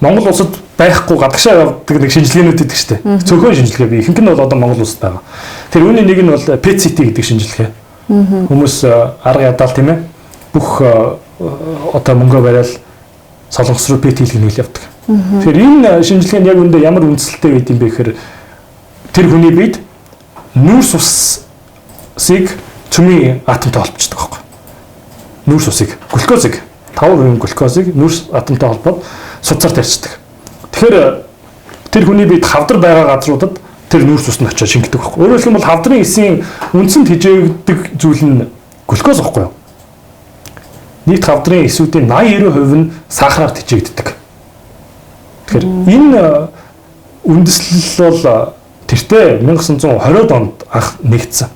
Монгол улсад байхгүй гадагшаа явдаг нэг шинжилгээнүүд идэг шүү дээ. Цөөхөн шинжилгээ би. Ихэнх нь бол одоо Монгол улсад байгаа. Тэр үүний нэг нь бол PET-CT гэдэг шинжилгээ. Хүмүүс арга ядаал тийм ээ. Бүх одоо мөнгө бариад Солонгос руу PET хийлгэнэ гэж явдаг. Тэгэхээр энэ шинжилгээ нь яг үүндээ ямар үндсэлтэй байд юм бэ гэхээр тэр хүний биед нүүрс усыг цөмийн атомтой холбочдөг байхгүй. Нүүрс усыг, глюкозыг, 5% глюкозыг нүүрс атомтой холбоод судсаар тарьчихдаг. Тэгэхээр тэр хүний биед хавдар байгаа газруудад тэр нүүрс ус нь очиж шингэдэг байхгүй. Өөрөөр хэлбэл хавдрын эсийн үндсэнд хижээгдэг зүйл нь глюкоз байхгүй юу? Нийт хавдрын эсүүдийн 80-90% нь сахараар хижээгддэг. Тэгэхээр энэ үндэслэл бол тэртээ 1920-ад онд анх нэгдсэн.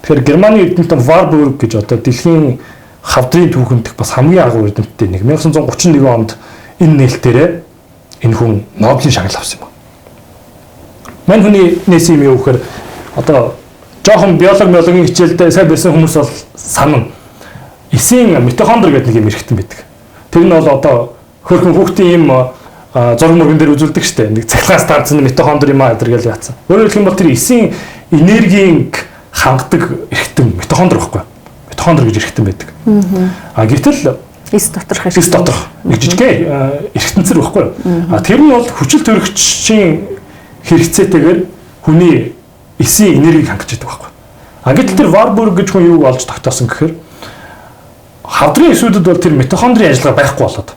Тэгэхээр Германы эрдэмтэн Warburg гэж одоо дэлхийн хавдрын түүхэнд бас хамгийн агуу эрдэмтдийн нэг 1931 онд энэ нээлтээрээ энэ хүн Нобелийн шагнал авсан юм. Мань хүний нээсэн юм юу гэхээр одоо жоохон биологийн хичээлдээ сайн байсан хүмүүс бол санана. Эсийн митохондр гэдэг нэг юм эрхтэн байдаг. Тэр нь бол одоо хөөрхөн хүүхдийн юм зураг мөргөн дээр үзүүлдэг штэ. Нэг цахилгаан станц нь митохондр юм аа гэдэг л яатсан. Өөрөөр хэлэх юм бол тэр эсийн энергийг хангадаг эрхтэн митохондр байхгүй. Митохондр гэж эрхтэн байдаг. А гэтэл эс доторх эс доторх нэг жижигхэн эрхтэнцэр байхгүй. А тэр нь бол хүчил төрөгчийн хэрэгцээтэйгээр хүний эсийн энергийг хангаж идэг байхгүй. А гэтэл тэр Warburg гэж хүн юуг олж тогтоосон гэхээр хавдрын эсүүдэд бол тэр митохондрийн ажиллагаа байхгүй болоод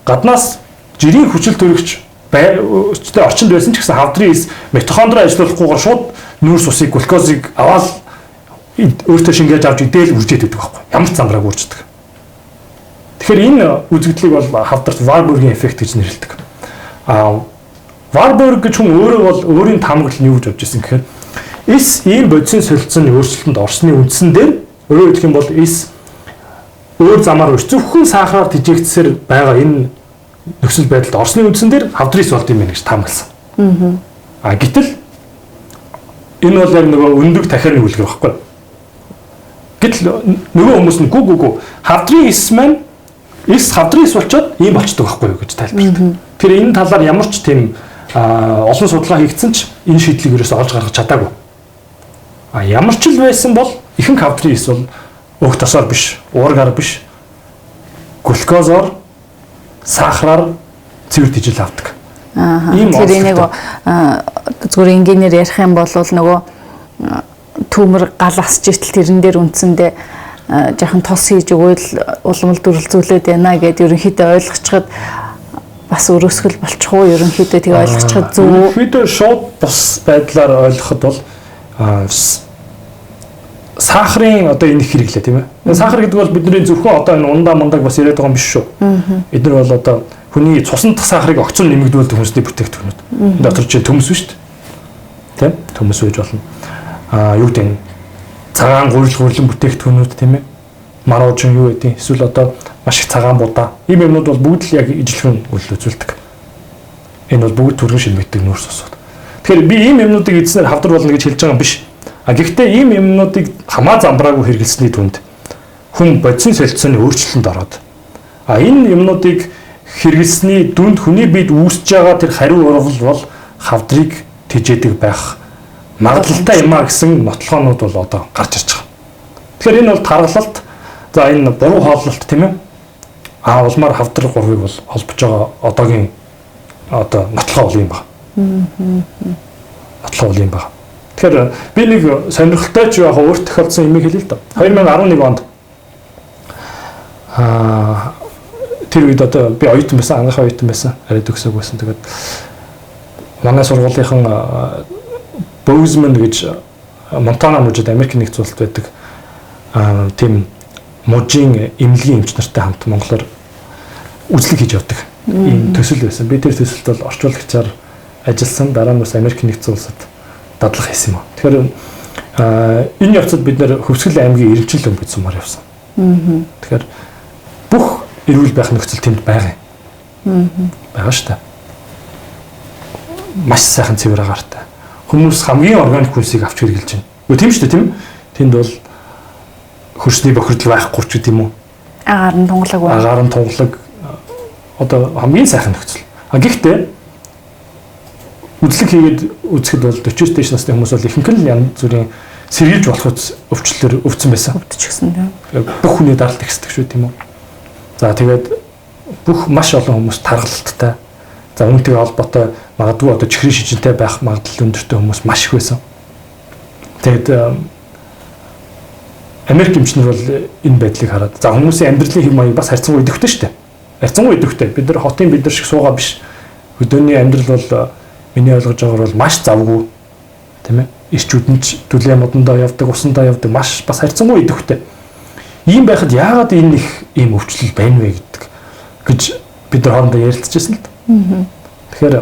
гаднаас жирийн хүчил төрөгч орчинд байсан ч гэсэн хавдрын эс митохондроо ажиллуулахгүйгээр шууд нүүрс усыг глюкозыг аваад өөртөө шингээж авч идээл үржээд байдаг байхгүй. Ямар ч замбрааг үрждэг. Тэгэхээр энэ үзэгдлийг бол хавдарт Warburg-ийн эффект гэж нэрлэдэг. Warburg гэж хүн өөрөө бол өөрийн таамаглал нь юу гэж бодож ирсэн гэхээр эс ийм бодисын солилцооны өөрчлөлтөнд орсны үндсэн дээр өөрөөр хэлэх юм бол эс өөр замаар зөвхөн сахараар тэжээгдсээр байгаа энэ нөхцөл байдалд орсны үндсэн дээр хавдрын эс болд юм байна гэж таамагласан. Гэтэл энэ бол яг нөгөө өндөг тахианы үлгэр байхгүй. Гэтэл нөгөө хүмүүс нь гү хавдрын эс маань эс хавдрын эс болчоод ийм болчдөг байхгүй юу гэж тайлбарладаг. Тэр энэ талаар ямар ч тийм олон судалгаа хийгдсэн ч энэ шийдлийг ерөөсөө олж гаргаж чадаагүй. Ямар ч л байсан бол ихэнх хавдрын эс бол өөх тосоор биш, уургаар биш, глюкозоор, сахараар цэвэр тэжээл авдаг. Тэр энийг зүгээр энгийнээр ярих юм бол нөгөө төмөр гал асч итэл тэрэн дээр үндсэндээ жаахан тос хийж өгөөл улам л дүрлзүүлээд байна гэд ерөнхийдөө ойлгочиход бас өрөөсгөл болчих уу, ерөнхийдөө тэг ойлгочиход зөв үү? Ерөнхийдөө шууд бус байдлаар ойлгоход бол сахарын одоо энэ их хэрэглээ тийм ээ. Сахар гэдэг бол бидний зөвхөн одоо энэ ундаа мундаг бас яриад байгаа юм биш шүү. Эдгээр бол одоо хүний цусан дахь сахарыг огцом нэмэгдүүлдэг хүнсний бүтээгдэхүүнүүд. Дотор чинь төмс шүү дээ. Тийм? Төмс байж болно. Юу гэдэг нь цагаан гурил бүтээгдэхүүнүүд тийм ээ. Маруучин юу гэдэг эсвэл одоо маш их цагаан будаа. Ийм юмнууд бол бүгд л яг ижилхэн үйл үзүүлдэг. Энэ бол бүгд түргэн ширмэгдэг нүүрс усууд. Тэгэхээр би ийм юмнуудыг эзнээр хавдар болно гэж хэлж байгаа юм биш. Гэхдээ ийм юмнуудыг хамаа замбраагүй хэрэглэсний түнд хүн бодисын солилцооны өөрчлөлтөнд ороод энэ юмнуудыг хэрэглэсний дүнд хүний биед үүсэж байгаа тэр хариу урвал бол хавдрыг тэжээдэг байх магадлалтай юм а гэсэн нотлохоонууд бол одоо гарч ирж байгаа. Тэгэхээр энэ бол таргалалт, за энэ буруу хооллолт тийм ээ. Улмаар хавдар гурвыг бол холбож байгаа одоогийн одоо нотлохоо бол юм байна. Нотлохоо бол юм байна. Тэгэхээр би нэг сонирхолтой ч яг өөр тохиолдсон юм хэлээ л доо. 2011 онд тэр үед одоо би оюутан байсан, анхны оюутан байсан, арай төгсөөг байсан. Тэгээд манай сургуулийнхан Bozeman гэж Монтана мужид Америк нэгдсэн улсад байдаг тийм мужийн эмнэлгийн эмч нартай хамт монголоор үзлэг хийж явдаг ийм төсөл байсан. Би тэр төсөлд бол орчуулагчаар ажилласан. Дараа нь бас Америк нэгдсэн улсад дадлага хийсэн юм. Тэгэхээр энэ явцад бид нэр Хөвсгөл аймгийн Ирэмчил өм гэж сумаар явсан. Тэгэхээр бүх эрүүл байх нөхцөл тэнд байгаа юм. Байгаа шүү дээ. Маш сайхан цэвэр агаартай. Хүмүүс хамгийн органик хүнсийг авч хэрэглэж байна. Үгүй тийм шүү дээ, тийм. Тэнд бол хөрсний бохирдол байхгүй ч гэдэм юм уу? Агаар нь тунгалаг байна. Агаар нь тунгалаг одоо хамгийн сайхан нөхцөл. Гэхдээ үзлэг хийгээд үзэхэд бол 40-оос дээш насны хүмүүс бол ихэнх нь янз бүрийн сэргийлж болох өвчлөлөөр өвдсөн байсан. Өвдчихсэн тийм. Бүх хүний даралт ихсдэг шүү тийм үү? За тэгээд бүх маш олон хүмүүс таргалалттай. За үүнтэйгээ холбоотой магадгүй одоо чихрийн шижинтэй байх магадлал өндөртэй хүмүүс маш их байсан. Тэгээд Америк эмчнэр бол энэ байдлыг хараад за хүмүүсийн амьдралын хэв маяг бас харьцангуй идэвхтэй шүү дээ. Харьцангуй идэвхтэй. Бид нар хотын бид нар шиг суугаа биш. Хөдөөний амьдрал бол миний ойлгож байгаагаар бол маш завгүй тийм ээ. Ирчүүд нь ч дүлээ модондоо явдаг, усандаа явдаг маш бас харьцангуй идэвхтэй. Ийм байхад яагаад энэ их ийм өвчлөл байна вэ гэдэг гэж бид нар хоорондоо ярилцчихсан л да. Тэгэхээр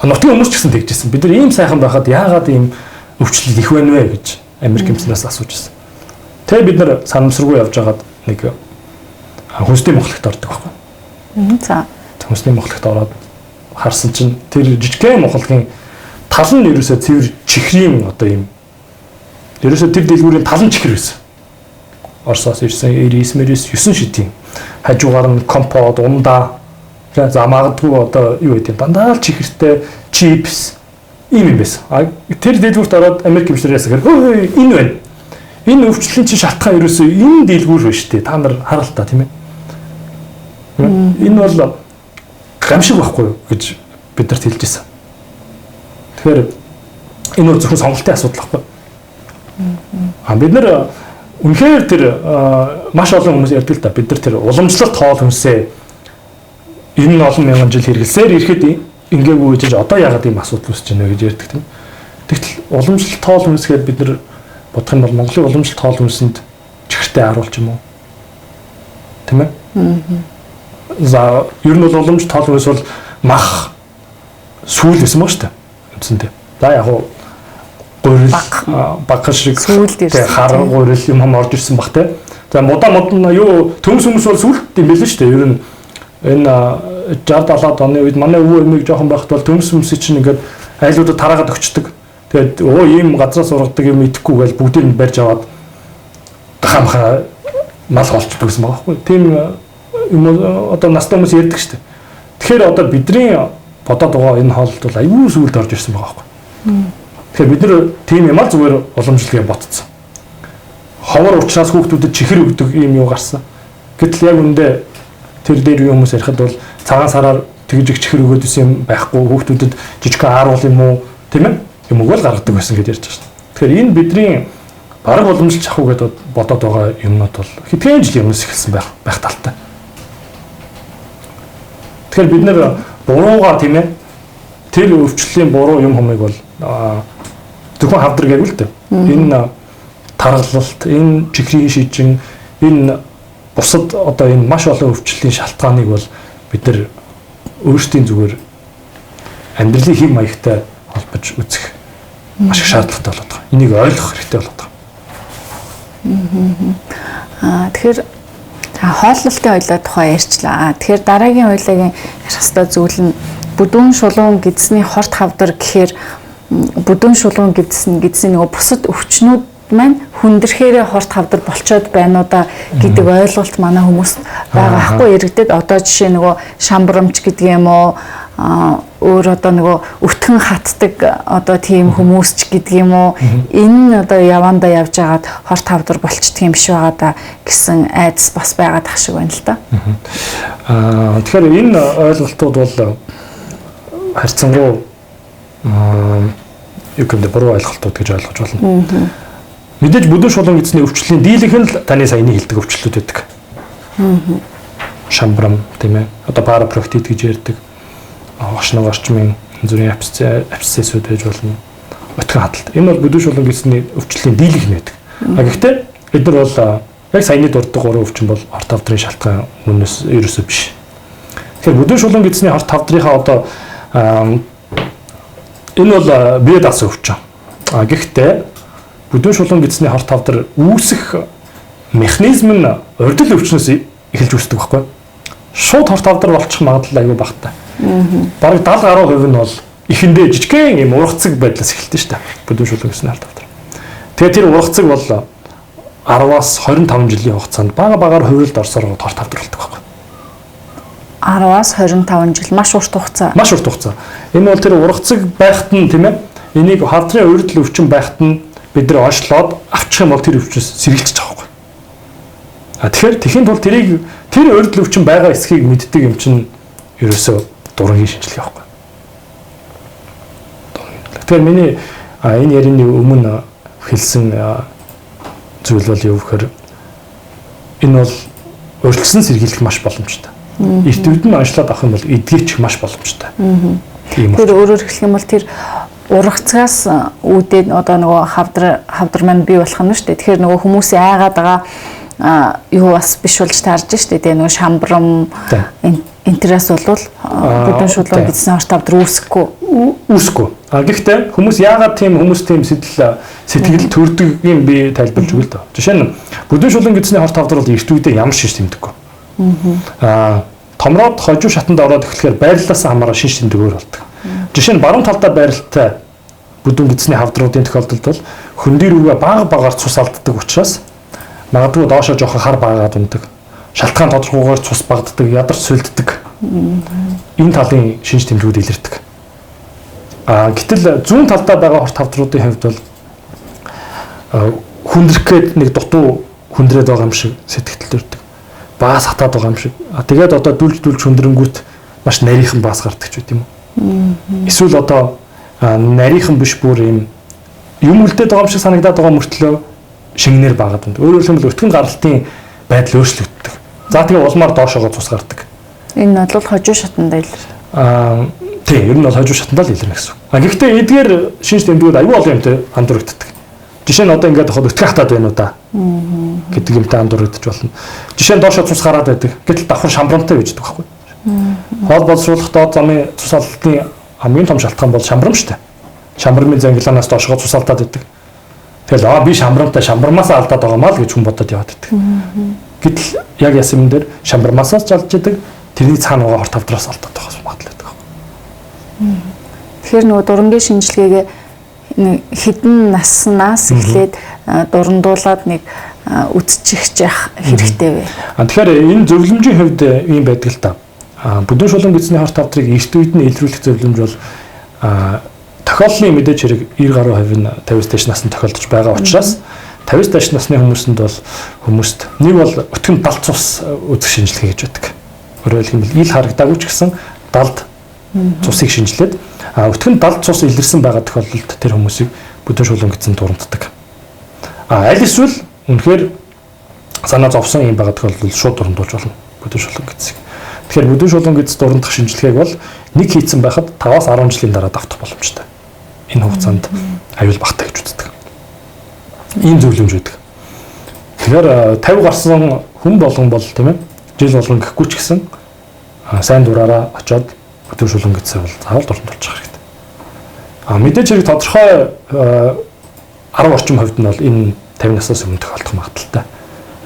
нутгийн хүмүүс ч гэсэн тэгжсэн. Бид нар ийм сайхан байхад яагаад ийм өвчлөл их байна вэ гэж Америк эмчнээс асууж ирсэн. Тэгээ бид нар санамсаргүй явж байгаад нэг хүнсний мохлогт ордог байхгүй. За. Хүнсний мохлогт ороод харсан чинь тэр жижигхэн мохлогийн тал нь ерөөсөө цэвэр чихрийн одоо ийм ерөөсөө тэр дэлгүүрийн тал нь чихэр байсан. Оросоос ирсэн 99 мэрис 9 шидийн хажуугаар нь компот, ундаа за магадгүй одоо юу гэдэг дандаа л чихэртэй чипс ийм юм байсан. Тэр дэлгүүрт ороод Америк эмчнэрээс гэхээр энэ байна. Энэ өвчлөлийн чинь шалтгаан ерөөсөө энэ дэлгүүр байна шүү дээ. Та нар харал та тийм ээ. Энэ бол гамшиг байхгүй юу гэж бид нарт хэлж ирсэн. Тэгэхээр энэ бол зөвхөн сонголтын асуудал байхгүй. Бид нар үнэхээр тэр маш олон хүмүүс ярьдаг л да. Бид нар тэр уламжлалт хоол хүнсээ энэ олон мянган жил хэрэглэсээр ирэхэд ингээгүй гэж одоо яагаад ийм асуудал үүсэж байна вэ гэж ярьдаг тийм. Тэгтэл уламжлалт хоол хүнс гээд бид нар бодох юм бол Монголын уламжлалт хоол хүнсэнд чихэртэй харуулч юм уу? тийм ээ. За ер нь бол уламж тоол хүмүүс бол мах сүүл байсан баг шүү дээ. Үндсэндээ. За яг уу гурил багхан шиг хар гурил юм хам орж ирсэн баг те. За мудаа мод юу төмс хүмүүс бол сүлд юм байл шүү дээ. Ер нь энэ 60 70-аад оны үед манай өвөө эмийг жоохон байхад бол төмс хүмүүсийн чинь ингээд айлуудад тараагаад өгчдөг. Тэгээд өө ийм газраас ургадаг юм идэхгүй гэж бүгдийг нь барьж аваад гахаа махаа мал холчдөг гэсэн байгаа байхгүй. Тийм юм одоо настай хүмүүс ярьдаг шүү дээ. Тэгэхээр одоо бидний бодоод байгаа энэ хооллолт бол аюул сүлд орж ирсэн байгаа байхгүй. Тэгэхээр бид нэр тийм юм ал зүгээр уламжлалыг ботцсон. Ховор учраас хүүхдүүдэд чихэр өгдөг юм юу гарсан. Гэтэл яг үндэ тэр дээр юу хүмүүс ярихад бол цагаан сараар тэгж их чихэр өгөөд исэн юм байхгүй, хүүхдүүдэд жижигхэн ааруул юм уу тийм ээ юм өгөөл гаргадаг байсан гэж ярьж байгаа шүү дээ. Тэгэхээр энэ бидний бараг уламжлалт авах уу гэдээ бодоод байгаа юмнууд бол хэдхэн жилийн өмнөөс эхэлсэн байх талтай. Тэгэхээр бид нэр буруугаар тийм ээ тэр өвчлөлийн буруу юм хумыг бол зөвхөн хавдар гэвэл л дээ. Энэ таргалалт, энэ чихрийн шижин, энэ бусад одоо энэ маш олон өвчлөлийн шалтгааныг бол бид нар өөрсдийн зүгээр амьдралын хэв маягтай холбож үзэх маш их шаардлагатай болоод байгаа. Энийг ойлгох хэрэгтэй болоод байгаа. Тэгэхээр хооллолтын ойлоо тухай ярьчлаа. Тэгэхээр дараагийн ойлоогийн ярих ёстой зүйл нь бүдүүн шулуун гэдсний хорт хавдар гэхээр бүдүүн шулуун гэдсэн нөгөө бусад өвчнүүд маань хүндрэхээрээ хорт хавдар болчоод байна уу да гэдэг ойлголт манай хүмүүст байгаа хгүй иргэдэд. Одоо жишээ нөгөө шамбрамч гэдэг юм уу, өөр одоо нөгөө өтгөн хатдаг одоо тийм хүмүүс ч гэдэг юм уу, энэ одоо явандаа явж байгаад хорт хавдар болчдөг юм биш байгаа да гэсэн айдас бас байгаад ах шиг байна л да. Тэгэхээр энэ ойлголтууд бол харьцангуй юу гэмдэ буруу ойлголтууд гэж ойлгож байна. Мэдээж бүдүүн шулуун гэдсний өвчлөлийн дийлэнх нь л таны саяны хэлдэг өвчлөлүүд байдаг. Шамбрам тийм ээ. Одоо парапроктит гэж ярьдаг. Орчног орчмын зүрийн абсцессүүд байж болно. Өтгөн хаталт. Энэ бол бүдүүн шулуун гэдсний өвчлөлийн дийлэнх нь байдаг. А гэхдээ бид нар бол яг саяны дурддаг гурван өвчин бол хорт хавдрын шалтгаан өмнөөс ерөөсөө биш. Тэгэхээр бүдүүн шулуун гэдсний хорт хавдрынхаа одоо энэ бол бие даасан өвчин. А гэхдээ бүдүүн шулуун гэдсний хорт хавдар үүсэх механизм нь урдл өвчнөөс эхэлж үүсдэг байхгүй. Шууд хорт хавдар болчих магадлал аюу багатай. Бараг 70 гаруй хувь нь бол эхэндээ жижигхэн юм ургацэг байдлаас эхэлдэг шүү дээ. Бүдүүн шулуун гэдсний хорт хавдар. Тэгээд тэр ургацэг бол 10-аас 25 жилийн хугацаанд бага багаар хувиралд орсоор хорт хавдар болдог байхгүй. 10-аас 25 жил маш урт хугацаа. Маш урт хугацаа. Энэ бол тэр ургацэг байхад нь тийм ээ энийг хавдрын урдл өвчин байхад нь бид нар онцлоод авчих юм бол тэр өвчнөөс сэргийлчих байгаа байхгүй. А тэгэхээр тэхийн тулд тэрийг тэр урдл өвчин байгаа эсхийг мэддэг юм чинь ерөөсөө дурангийн шинжилгээ байхгүй. Тэгэхээр миний энэ ярианы өмнө хэлсэн зүйл бол юу гэхээр энэ бол урьдчилсан сэргийлэх маш боломжтой. Эрт үед нь онцлоод авах юм бол эдгээчих маш боломжтой. Тэр өөрөөр хэлэх юм бол тэр ургацгаас үүдээд одоо нөгөө хавдар маань бий болох нь шүү дээ. Тэгэхээр нөгөө хүмүүсийн айгаад байгаа юу бас биш болж таарж шүү дээ. Тэгээ нөгөө шамбрам энтерас бол бүдүүн шулуун гэдсэн хорт хавдар үүсэхгүй. А гэхдээ хүмүүс яагаад тийм хүмүүс тийм сэтгэл төрдөг юм би тайлбарлаж өгье л доо. Жишээ нь бүдүүн шулуун гэдсний хорт хавдар бол эрт үедээ ямар шинж тэмдэггүй. Томроод хожуу шатанд ороод эхлэхээр байрлалаас хамаараа шинж тэмдэг өөр болдог. Жишээ нь баруун талдаа байралтай бүдүүн гэдсний хавдруудын тохиолдолд бол хөндий рүүгээ бага багаар цус алддаг учраас магадгүй доошоо жоохон хар багаад ундаг. Шалтгаан тодорхойгоор цус багаддаг, ядарч сүлддэг. Энэ талын шинж тэмдгүүд илэрдэг. А гэтэл зүүн талдаа байгаа хорт хавдруудын хувьд бол хүндрэх гээд нэг дутуу хүндрээд байгаа юм шиг сэтгэл төрдөг. Баас хатаад байгаа юм шиг. Тэгээд одоо дүлж хүндрэнгүүт маш нарийнхан баас гардаг ч үт юм уу. Эсвэл одоо нарийнхан биш бүр юм үлдээд байгаа юм шиг санагдаад байгаа мөртлөө шингэнээр багаад байна. Өөрөөр хэлбэл өтгөн гаралтын байдал өөрчлөгддөг. За тэгээ улмаар доошоогоо цус гардаг. Энэ бол хожуу шатанда илэр. Тийм, ер нь бол хожуу шатанда л илэрнэ гэсэн үг. А гэхдээ эдгээр шинж тэмдгүүд аюул олон юмтай андуурагддаг. Жишээ нь одоо ингээд хахад өтгөн хатаад байна уу да гэдэг юмтай андуурэгдэж болно. Жишээ нь доошо цус гараад байдаг. Гэтэл давхар шамбрамтай байж байгаа байхгүй. Хоол боловсруулах доод замын цус алдлын хамгийн том шалтгаан бол шамбрам шүү дээ. Шамбрамын зангилаанаас доошгоо цус алдаад байдаг. Тэгэл би шамбрамтай шамбрамаасаа алдаад байгаа маа л гэж хүн бодоод яваад байдаг. Гэтэл яг ясан юм дээр шамбрамаасаа ч алдж идэг, тэрний цаана байгаа хорт хавдраас алдаад байгаа магадлал байдаг. Тэгэхээр нөгөө дурангийн шинжилгээгээ хэдэн наснаас эхлээд дурандуулаад нэг үтчихэж явах хэрэгтэй вэ? Тэгэхээр энэ зөвлөмжийн хувьд ийм байдаг л та. Бүдүүн шулуун гэдэсний хорт хавдрыг эрт үед нь илрүүлэх зөвлөмж бол тохиоллын мэдээж хэрэг 90 гаруй хувь нь 50-аас дээш наснд тохиолдож байгаа учраас 50-аас дээш насны хүмүүсэнд бол хүмүүст нэг бол өтгөн далд цус үзэх шинжилгээ гэж байдаг. Өөрөөр хэлбэл ил харагдаагүй ч гэсэн далд цусыг шинжилээд өтгөн далд цус илэрсэн байгаа тохиолдолд тэр хүмүүсийг бүдүүн шулуун гэдсэн дуранддаг. Аль эсвэл үнэхээр санаа зовсон юм байгаа тохиолдолд шууд дурандуулж болно бүдүүн шулуун гэдсийг. Тэгэхээр бүдүүн шулуун гэдэс дурандах шинжилгээг бол нэг хийцэн байхад 5-аас 10 жилийн дараа давтах боломжтой. Энэ хугацаанд аюул багтаа гэж үздэг. Ийм зөвлөмж өгдөг. Тэгэхээр 50 гарсан хүн болгон бол тийм жил болгон гэхгүй ч гэсэн сайн дураараа очиод бүдүүн шулуун гэдсээ бол заавал дурандуулж явах хэрэгтэй. Мэдээж хэрэг тодорхой 10 орчим хувьд нь бол энэ 50 наснаас өмнө тохиолдох магадлалтай.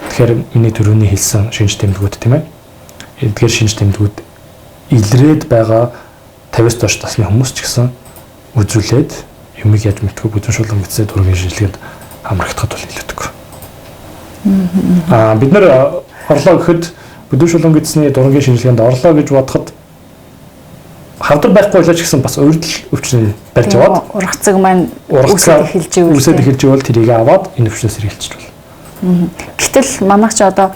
Тэгэхээр миний түрүүний хэлсэн шинж тэмдгүүд тийм эдгээр шинж тэмдгүүд илрээд байгаа 50-аас доош насны хүмүүс ч гэсэн үзүүлээд юмыг яаж мэдгүй бүдүүн шулуун гэдсээ дургийн шинжилгээнд хамрагдахад бол илүүдэг. Бид нар орлоо гэхэд бүдүүн шулуун гэдсний дурангийн шинжилгээнд орлоо гэж бодоход хавдар байхгүй байлаа ч гэсэн бас урьдл өвчнөө барьж аваад ургацэг маань үүсээд эхэлж ивэл тэрийг аваад энэ өвчнөөс сэргийлчих болно. Гэтэл манайх ч одоо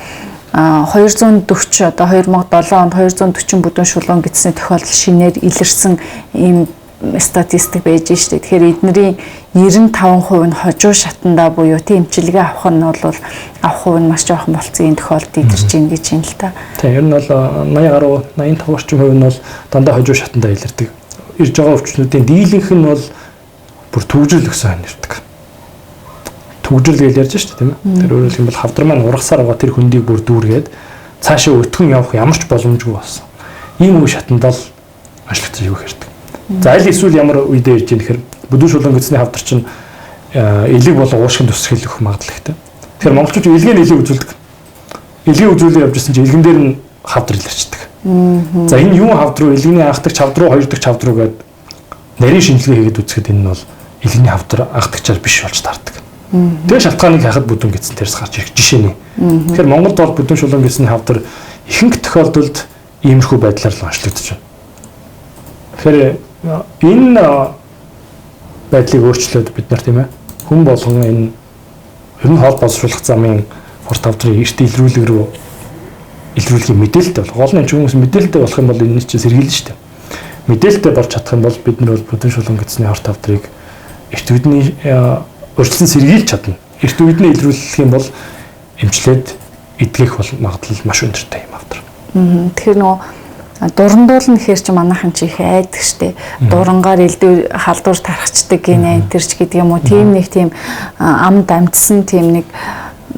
240 одоо 2007 онд 240 бүдүүн шулуун гэдсний тохиолдол шинээр илэрсэн ийм статистик байж штэ. Тэгэхээр эднэрийн 95% нь хожуу шатандаа буюу тийм эмчилгээ авах нь бол авах хувь нь маш жоохон болцсон энэ тохиолдолд илэрч байна гэж юм л та. Тийм, ер нь бол 80 гаруй 85 орчим хувь нь бол дандаа хожуу шатандаа илэрдэг. Ирж байгаа өвчнүүдийн дийлэнх нь бол бүр түгжрэл өгсөн хань ирдэг. Түгжрэл гэж ярьж штэ, тийм ээ. Тэр өөрөөр хэлбэл хавдар маань ургасаар байгаа тэр хөндийг бүр дүүргээд цаашаа өтгөн явах ямар ч боломжгүй болсон. Ийм үе шатандаа л онцлогдсон юу хэрдэг. За аль эсвэл ямар үедээ ирж ийм гэхээр бүдүүн шулуун гэдсний хавдар чинь элэг болон уушгин төсгөл өгөх магадлал ихтэй. Тэгэхээр монголчууд элгээ нь элэг үзүүлдэг. Элгээ үзүүлээ явж исэн чинь элгэн дээр нь хавдар илэрчдэг. За энэ юу хавдар руу элгэний анхдагч хавдар руу хоёр дахь хавдар руу гээд нарийн шинжилгээ хийгээд үзэхэд энэ нь бол элгэний хавдар анхдагчаар биш болж таардаг. Тэгээ шалтгааныг хайхад бүдүүн гэдсэн тэрс гарч ирэх жишээ нь. Тэгэхээр Монголд бол бүдүүн шулуун гэдсний хавдар ихэнх тохиолдолд иймэрхүү байдлаар л онцлогдож байна. Тэгэхээр энэ байдлыг өөрчлөөд бид нар тийм хүн болгон энэ ер нь хоол боловсруулах замын хурд хавдрын эрт илрүүлэг рүү илрүүлэхийн мэдээлэлтэй болох. Гол нь энэ хүмүүс мэдээлэлтэй болох юм бол энэ чинь сэргийлнэ шүү дээ. Мэдээлэлтэй болж чадах юм бол бид нар бол бүдүүн шулуун гэдсний хурд хавдрыг эрт үдний урьдчилан сэргийлж чадна. Эрт үед нь илрүүлэх юм бол эмчлээд эдгэх бол магадлал маш өндөртэй юм авдар. Тэгэхээр нөгөө дурандуулна гэхэр чи манайхан чи их айдаг штэ. Дурангаар элдв халдвар тархацдаг гинэ энэ ч гэдэг юм уу. Тийм нэг тийм амд амтсан тийм нэг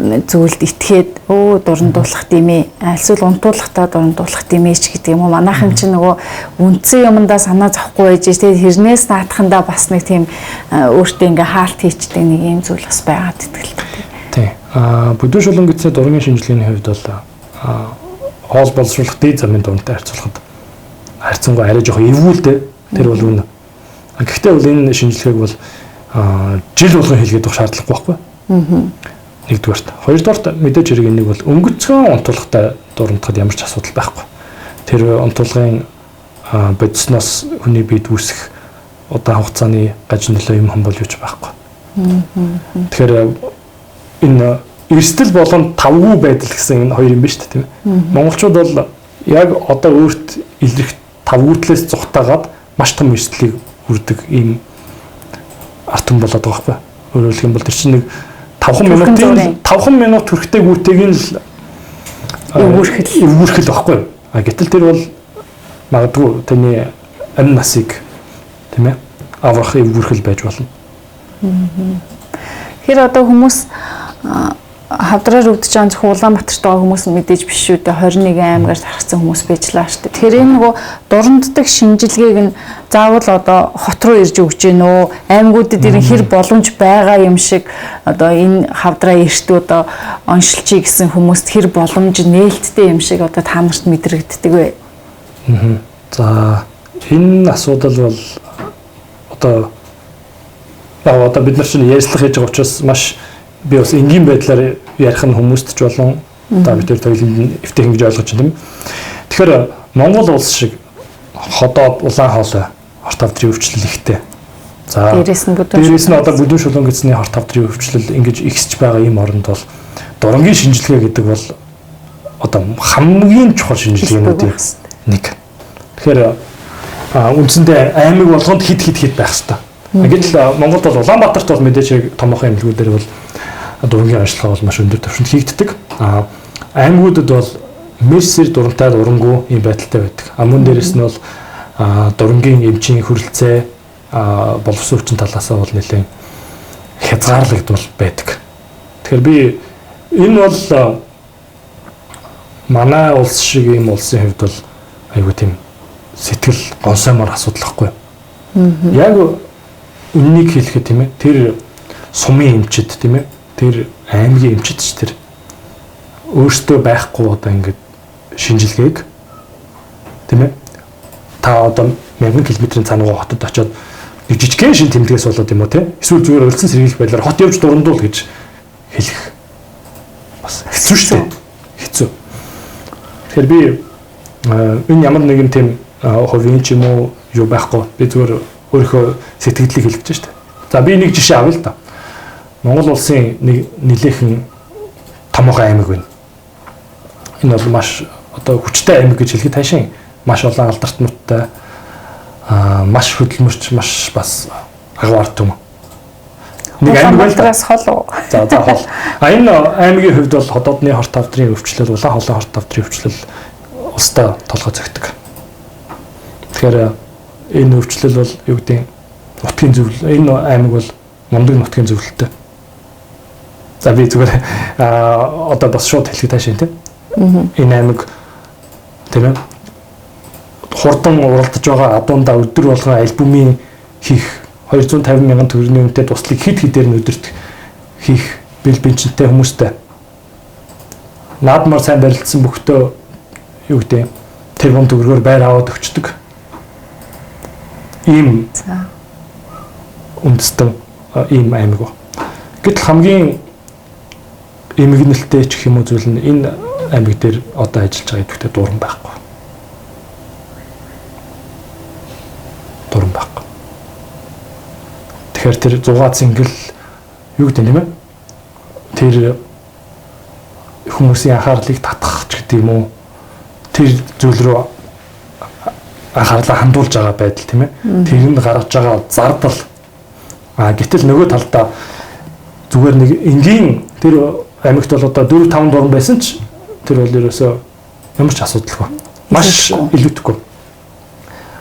зүйлд итгээд дурандуулах димээ. Эсвэл унтуулахдаа дурандуулах димээ ч гэдэг юм уу. Манайхан чи нөгөө үндсэн юмдаа санаа зовхгүй байж тэ хэрнээс наатахандаа бас нэг тийм өөртөө ингээ хаалт хийчдэг нэг юм зүйл бас байгаад итгэл та. Тийм. Бүдүүн шулуун гэдсээ дурангийн шинжилгээний хувьд бол хоол боловсруулах дээд замын дурантай харьцуулахад харьцангуй арай жоохон эвгүүлтэй. Тэр бол үнэ. Гэхдээ бол энэ шинжилгээг бол жил болгон хийлгээд байх шаардлагагүй байхгүй. Нэгдүгээрт. Хоёрдугаарт мэдээж хэрэг энийг бол өнгөцгөн унтуулгатай дурандахад ямар ч асуудал байхгүй. Тэр унтуулгын бодисноос хүний биед үүсэх удаан хугацааны гаж нөлөө юм хон бол юу ч байхгүй. Тэгэхээр энэ эрсдэл болон тавгүй байдал гэсэн энэ хоёр юм биш үү тийм ээ. Монголчууд бол яг одоо өөрт илрэх тавгүйтлээс зугтаагаад маш том эрсдлийг үрдэг ийм ард түмэн болоод байгаа байхгүй. Өөрөөр хэлэх юм бол тэр чинь нэг 5 минут хүрэхтэй гүтэйг нь л эвгүүрхэл байхгүй. А гэтэл тэр бол магадгүй таны амь насыг тийм ээ аврах эвгүүрхэл байж болно. Тэгэхээр одоо хүмүүс хавдраар өвдөж байгаа зөвхөн Улаанбаатарт байгаа хүмүүс мэдээж биш шүү дээ. 21 аймгаар тархсан хүмүүс байж лаа шүү дээ. Тэгэхээр энэ нөгөө дуранддаг шинжилгээг нь заавал одоо хот руу ирж өгч гин үү? Аймагуудад ирэн хэр боломж байгаа юм шиг одоо энэ хавдраа эртүү одоо оншилчий гэсэн хүмүүст хэр боломж нээлттэй юм шиг одоо та нарт мэдрэгддэг вэ? За энэ асуудал бол одоо яг одоо бид нар чинь ярьцлага хийж байгаа учраас маш би бас энгийн байдлаар ярих нь хүмүүст ч болон одоо бид тэр тойлонд эвтэйхэн гэж ойлгож байна тийм. Тэгэхээр Монгол улс шиг ходоод улаан хоолой хорт хавдрын өвчлөл ихтэй. За дээрээс нь бүдүүн дээрээс нь одоо бүдүүн шулуун гэсний хорт хавдрын өвчлөл ингэж ихсэж байгаа ийм оронд бол дурангийн шинжилгээ гэдэг бол одоо хамгийн чухал шинжилгээнүүдийн нэг. Тэгэхээр үндсэндээ аймаг болгонд хит хит хит байх хэвээр. Гэтэл Монголд бол Улаанбаатарт бол мэдээж яг томоохон эмнэлгүүдээр бол дурангийн ажиллагаа бол маш өндөр түвшинд хийгддэг. Аймагуудад бол мерсер дурантай дурангүй ийм байдалтай байдаг. Мөн дээрээс нь бол дурангийн эмчийн хөрөлцөө боловсон хүчин талаасаа бол нэлээд хязгаарлагдвал байдаг. Тэгэхээр би энэ бол манай улс шиг ийм улсын хувьд бол айгүй тийм сэтгэл гонсоймор асуудал байхгүй. Яг үннийг хэлэхэд тийм тэр сумын эмчид тийм тэр аймгийн эмчид ч тэр өөртөө байхгүй одоо ингээд шинжилгээг тийм та одоо 1000 км-ийн цаанагаа хотод очиод нэг жижигхэн шин тэмдгээс болоод юм уу тийм эсвэл зүгээр урьдчилан сэргийлэх байдлаар хот явж дурандуул гэж хэлэх бас хэцүү шүү дээ. Хэцүү. Тэгэхээр би энэ ямар нэгэн тийм хувийн ч юм уу юу байхгүй. Би зүгээр өөрийнхөө сэтгэлдлийг хэлж байна шүү дээ. За би нэг жишээ авъя л да. Монгол улсын нэг нэлээхэн томоохон аймаг байна. Энэ бол маш одоо хүчтэй аймаг гэж хэлэхэд хайшин маш олон алдартнуудтай маш хөдөлмөрч маш бас агуу ард түмэн. Нэг аймаг Улаанбаатараас хол уу? За хол. Энэ аймгийн хувьд бол ходоодны хорт хавдрын өвчлөл, улаан хоолой хорт хавдрын өвчлөл улстай толгой зөгтөг. Тэгэхээр энэ өвчлөл бол юу гэдэг нутгийн зөвлөл, энэ аймаг бол мундаг нутгийн зөвлөлттэй. За би зүгээр одоо бас шууд хэлэхэд таашаа тийм. Энэ аймаг тийм хурдан уралдаж байгаа адуунда өдөр болгон альбомын хийх 250 мянган төгрөгийн үнэтэй туслыг хэд хэдээр нь өдөрт хийх бэл бэнчэнтэй хүмүүстэй. Наадмаар сайн барилцсан бүхтөө юу гэдэг тэрбум төгрөгөөр байр аваад өгчдөг. Ийм үндэстэн ийм аймаг ба. Гэтэл хамгийн эмгэнэлтэй ч гэх юм уу зүйл нь энэ аймаг дээр одоо ажиллаж байгаа идэвхтэй дуран байхгүй. Дуран байхгүй. Тэгэхээр тэр 6 цэнгэл юу гэдэг юм бэ? Тэр хүмүүсийн анхаарлыг татах ч гэдэг юм уу? Тэр зүйл рүү анхаарлаа хандуулж байгаа байдал тийм ээ. Тэрэнд гаргаж байгаа зардал. Гэтэл нөгөө талдаа зүгээр нэг энгийн тэр аймагт бол одоо 4 5 дуран байсан ч тэр бол ерөөсөө ямар ч асуудалгүй. Маш илүүтэхгүй.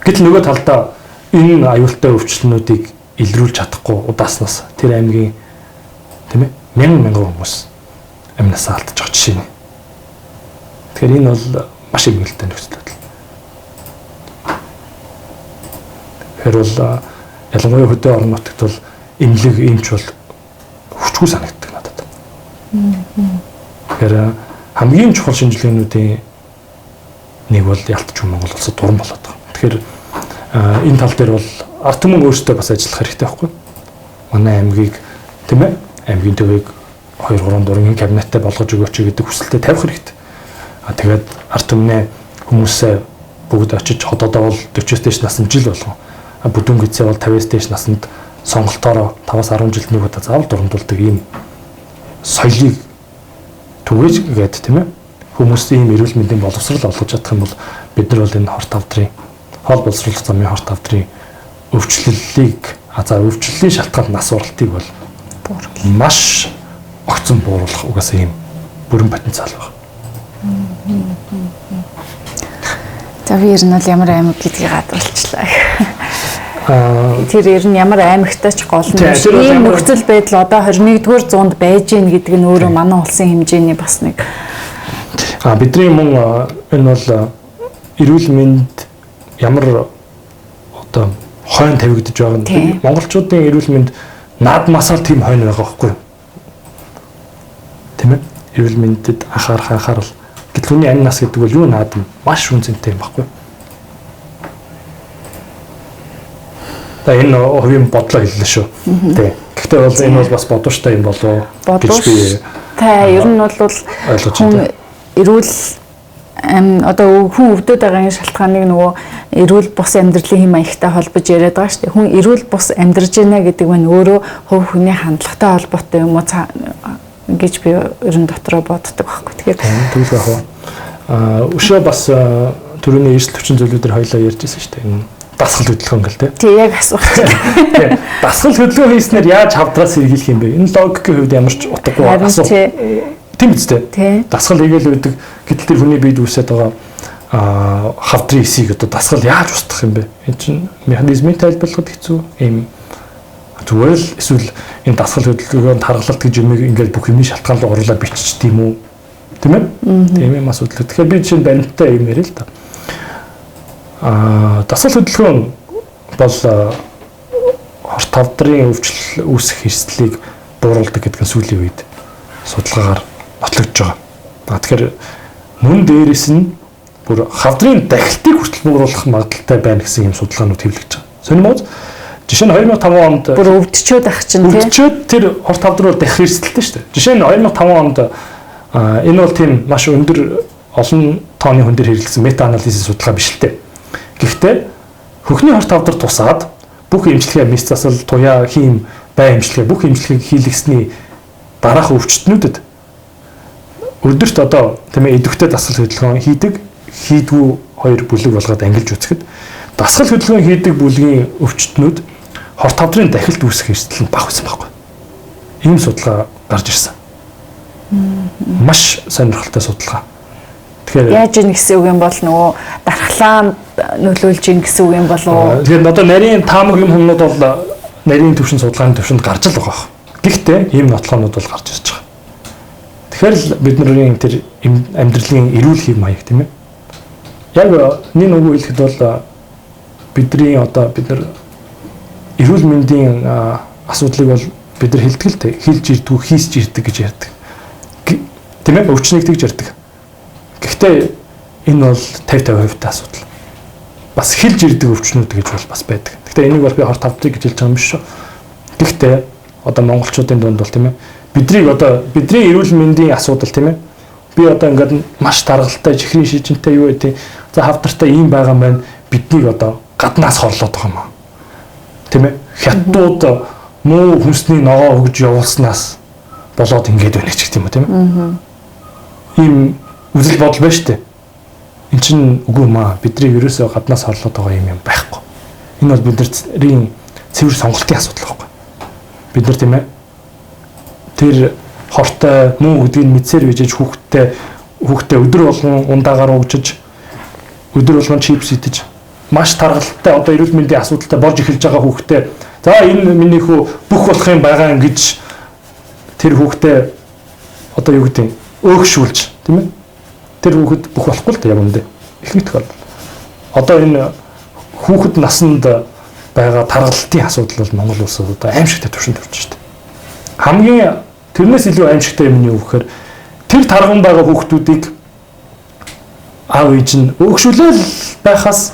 Гэтэл нөгөө талдаа энэ аюултай өвчлөлнүүдийг илрүүлж чадахгүй удааснаас тэр аймгийн тийм ээ мянган мянган хүмүүс амнасаа алдаж байгаа жишээ нь. Тэгэхээр энэ бол маш эмгэлтэй нөхцөл байдал. Тэгэхээр бол ялангуяа хөдөө орон нутагт бол эмнэлэг эмч бол хүчгүй санагддаг надад. Тэгэхээр хамгийн чухал шинжилгээнүүдийн нэг бол ялтч Монгол улсад дуран болоод байгаа. Тэгэхээр энэ тал дээр бол ард түмэн өөрсдөө бас ажиллах хэрэгтэй байхгүй. Манай аймгийг тийм ээ аймгийн төвийг 2 3 4-ийн кабинеттэй болгож өгөөч гэдэг хүсэлтэд тавих хэрэгтэй. Тэгээд ард түмнээ хүмүүсээ бүгд очиж ходоодоо бол 40-оос дээш насанд жил болгон бүдүүн гидсээ бол 50-аас дээш насанд сонголтоороо 5-аас 10 жилд нэг удаа заавал дурандуулдаг ийм соёлыг түгээж гээд тийм ээ хүмүүс ийм эрүүл мэндийн боловсрол олгож чадах юм бол бид нар бол энэ хорт хавдрын хоол боловсруулах замын хорт хавдрын өвчлөлийг өвчлөлийн шалтгаан нас уралтыг бол маш огцон бууруулах угаасаа ийм бүрэн потенциал байна. За би ер нь бол ямар аймаг гэдгийг гадруулчлаа. Тэр ер нь ямар аймагтай ч гол нь ийм нөхцөл байдал одоо 21-р зуунд байж гин гэдэг нь өөрөө манай улсын хэмжээний бас нэг бидний мөн энэ бол эрүүл мэнд ямар одоо хойно тавигдаж байгаа нь монголчуудын эрүүл мэнд наадмаасаа тийм хойно байгаа байхгүй юу? Тийм ээ? Эрүүл мэндэд анхаарал гэтэл хүний амь нас гэдэг бол юу наадам маш үнцэнтэй юм байхгүй юу? За энэ хувийн бодлоо хэллээ шүү. Тий. Гэхдээ бол энэ бол бас бодууштай юм болов гэж би ер нь бол хүн эрүүл одоо хүн өвдөд байгаагийн шалтгааныг нөгөө эрүүл бус амьдралын хэм маягтай холбож яриад байгаа шүү дээ. Хүн эрүүл бус амьдарч байна гэдэг нь өөрөө хувь хүний хандлагатай холбоотой юм уу гэж би ер нь дотроо боддог байхгүй. Тэгэхээр тэгвэл яг өшөө бас түрүүний эрсдэл хүчин зүйлүүдээр хоёлаа ярьж байсан шүү дээ. Энэ дасгал хөдөлгөөн гэл тэ. Тий, яг асуух чинь. Дасгал хөдөлгөөн хийснээр яаж хавдраас сэргийлэх юм бэ? Энэ логикийн хувьд ямар ч утгагүй асуулт. Тийм биз дээ. Дасгал хийгээл байдаг. Гэтэл тэр хүний биед үүсээд байгаа хавдрын эсийг одоо дасгал яаж устгах юм бэ? Энэ чинь механизмын тайлбарлахад хэцүү юм. Зүгээр л эсвэл энэ дасгал хөдөлгөөнд таргалалт гэж юмыг ингээд бүх юмны шалтгаан руу оруулаад биччих тийм үү? Тийм ээ? Тийм юм асуудал. Тэгэхээр би жишээ нь баримттай юм яриа л да. Дасгал хөдөлгөөн бол хорт хавдрын өвчлөл үүсэх эрсдлийг бууруулдаг гэдэг нь сүүлийн үед судалгаагаар нотлогдож байгаа. Тэгэхээр мөн дээрээс нь бүр хавдрын дахилтыг хүртэл бууруулах магадлалтай байна гэсэн юм судалгаанууд хэвлэгдэж байгаа. Сонирмоос жишээ нь 2005 онд бүр өвдчөөд ах чинь тийм өвдчөөд тэр хорт хавдар бол дахих эрсдэлтэй шүү дээ. Жишээ нь 2005 онд энэ бол тийм маш өндөр олон тооны хүн дээр хэрэглэсэн мета анализийн судалгаа биш л дээ. Гэхдээ хөхний хорт хавдар тусаад бүх эмчилгээ мис засал, туяа, хийм, бай эмчилгээ бүх эмчилгээг хийлгэсний дараах өвчтнүүдэд өдөрт одоо тийм ээ идэвхтэй дасгал хөдөлгөөн хийдэг, хийдгүү хоёр бүлэг болгоод ангилж үзэхэд дасгал хөдөлгөөн хийдэг бүлгийн өвчтнүүд хорт хавдрын дахилт үүсэх эрсдэл нь бага байсан байхгүй. Ийм судалгаа гарч ирсэн. Маш сонирхолтой судалгаа. Тэгэхээр яаж ийн гэсэн үг юм бол нөгөө дархлаа нөлөөлж ийн гэсэн үг юм болов уу? Тэгэхээр одоо нарийн таамаг юм хүмүүд бол нарийн төвшин судалгааны төвшөнд гарч л байгаа. Гэхдээ ийм нотлохоонууд бол гарч ирж байгаа. Тэгэхээр л бидний тэр амьдралын эрүүл хэв маяг тийм ээ. Яг нэг нөгөө хэлэхэд бол бидний одоо бид нар эрүүл мэндийн асуудлыг бол бид нар хэлдэг л дээ. Хэлж ирдгүү, хийсч ирдэг гэж ярьдаг. Тийм ээ, өвчнийг тэгж ярьдаг. Гэхдээ энэ бол 50-50% асуудал. Бас хэлж ирдэг өвчнүүд гэж бол бас байдаг. Гэхдээ энийг бол би хорт хавдрыг гэж хэлж байгаа юм биш шүү. Гэхдээ одоо монголчуудын дунд бол тийм ээ бидний одоо бидний эрүүл мэндийн асуудал тийм ээ. Би одоо ингээд маш даргалтай, чихрийн шижинтэй юу гэдэг. За хавдартай ийм байгаа юм байна. Биднийг одоо гаднаас хорлоод байгаа юм аа. Тийм ээ. Хятадууд муу хүнсний ногоо өгж явуулснаас болоод ингээд байна ч гэх юм уу тийм ээ. Ийм үзэл бодол байна шүү дээ. Эн чинь үгүй юм аа. Бидний ерөөсөө гаднаас хорлоод байгаа юм байхгүй. Энэ бол бидний цэвэр сонголтын асуудал байхгүй. Бид нар тийм ээ тэр хортой муу гэдгийг мэдсээр бижиж хүүхдээ өдөр болгон ундаагаар угжиж өдөр болгон чипс идэж маш таргалтай одоо эрүүл мэндийн асуудалтай болж эхэлж байгаа хүүхдээ за энэ миний хүү бүх болох юм байгаа юм гэж тэр хүүхдээ одоо юу гэдэг өөгшүүлж тийм ээ тэр хүүхэд бүх болохгүй л дээ яг үндэ ихэнх тохиолдолд одоо энэ хүүхэд насанд байгаа таргалтын асуудал бол Монгол улсад одоо аимшигтай түвшинд хүрч шүү дээ. Хамгийн тэрнээс илүү аимшигтай юм нь юу гэхээр тэр тарган байгаа хүүхдүүдийг аав ээж нь өөгшүүлэл байхаас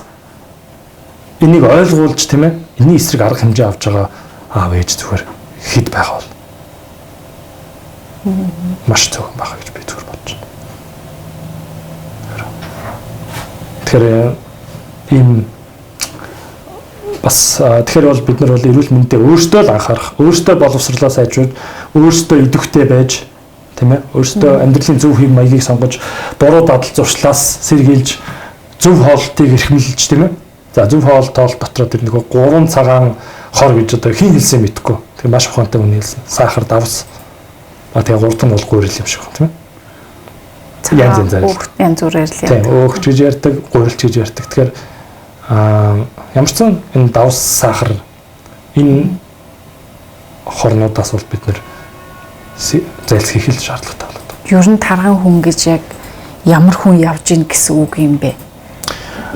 энийг ойлгуулж тийм ээ энэний эсрэг арга хэмжээ авч байгаа аав ээж зүгээр хэд байгаа бол маш цөөхөн байгаа гэж би зүгээр бодож байна. Тэгэхээр ийм бас тэгэхээр бол бид нар бол эрүүл мэндэд өөрсдөө л анхаарах, өөрсдөө боловсрлоо сайжруулж, өөрсдөө идэвхтэй байж тийм ээ, өөрсдөө амьдралын зөв хэв маягийг сонгож, буруу дадал зуршлаас сэргийлж, зөв хоолтыг эрхэмлэж тийм ээ. За зөв хоол тоол дотроо тэр нөгөө 3 цагаан хор гэж одоо хэн хэлсэн мэдэхгүй. Тэр маш ухаантай хүн хэлсэн. Сахар, давс. А тэгээ 3 дахь нь бол гуйрал юм шиг байна тийм ээ. Янз янзаар. Янз бүрээр л юм. Тийм, өөгч гэж ярьдаг, гуйралч гэж ярьдаг. Тэгэхээр Ямар ч сан энэ давс сахар энэ хорнуудаас бол бид нэр зайлсхийх л шаардлагатай болоод. Ер нь тарган хүн гэж яг ямар хүн явж гин гэсэн үг юм бэ?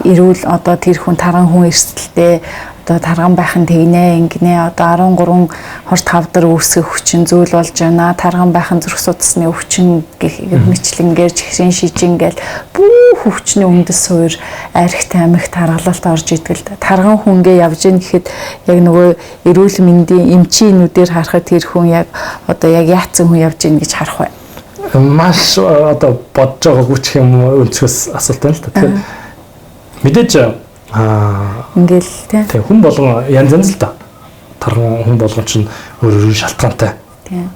Эрүүл одоо тэр хүн тарган хүн эрсдэлтэй одоо тарган байх нь тэгнэ ингэнэ одоо 13 хорт хавдар үүсгэх хүчин зүйл болж байна. Тарган байх нь зүрх судасны өвчин гэх мэтлэнгээр чихрийн шижин гэл бүх өвчний үндэс суурь арх тамхи таргалалт орж идэг л да. Тарган хүнгээ явж гин гэхэд яг нөгөө эрүүл мэндийн эмчийн нүдээр харахад тэр хүн яг одоо яг яатсан хүн явж гин гэж харах бай. Маш одоо бодож байгаагүй ч юм өнцгөөс асуулт байна л та. Тэгэхээр мэдээж ингээл тий хүн болгон янз янз л да. Тарган хүн болгон чинь өөр өөр шалтгаантай. Тий.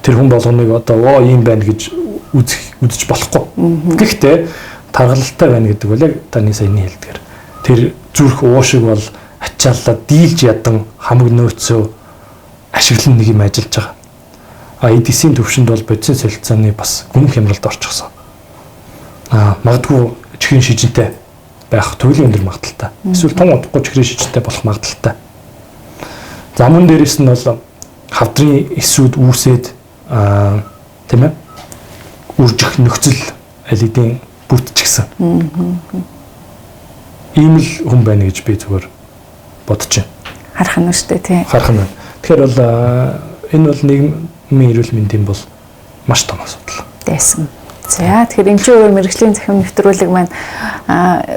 Тэр хүн болгоныг одоо оо ийм байна гэж үзэж болохгүй. Гэхдээ таргалалтай байна гэдэг бол яг таны саяны хэлдгээр тэр зүрх уушиг бол ачааллаа дийлж ядан хамаг нөөцөө ашиглан нэг юм ажиллаж байгаа. А эдисийн төвшөнд бол бодисын солилцооны бас гүн хямралд орчихсон. Магадгүй чихрийн шижинтэй байх туйлын өндөр магадлалтай. Эсвэл тун удахгүй чихрийн шижинтэй болох магадлалтай. За мөн дээрэс нь бол хавдрын эсүүд үүсээд тийм ээ үржих нөхцөл аль хэдийн бүрдчихсэн. Ийм л хүн байна гэж би зүгээр бодож байна. Харах нь шүү дээ тий. Харах нь байна. Тэгэхээр бол энэ бол нийгмийн эрүүл мэндийн бол маш том асуудал. Дайсан. За тэгэхээр эмчийн өрөө мэргэжлийн цахим нэвтрүүлэг маань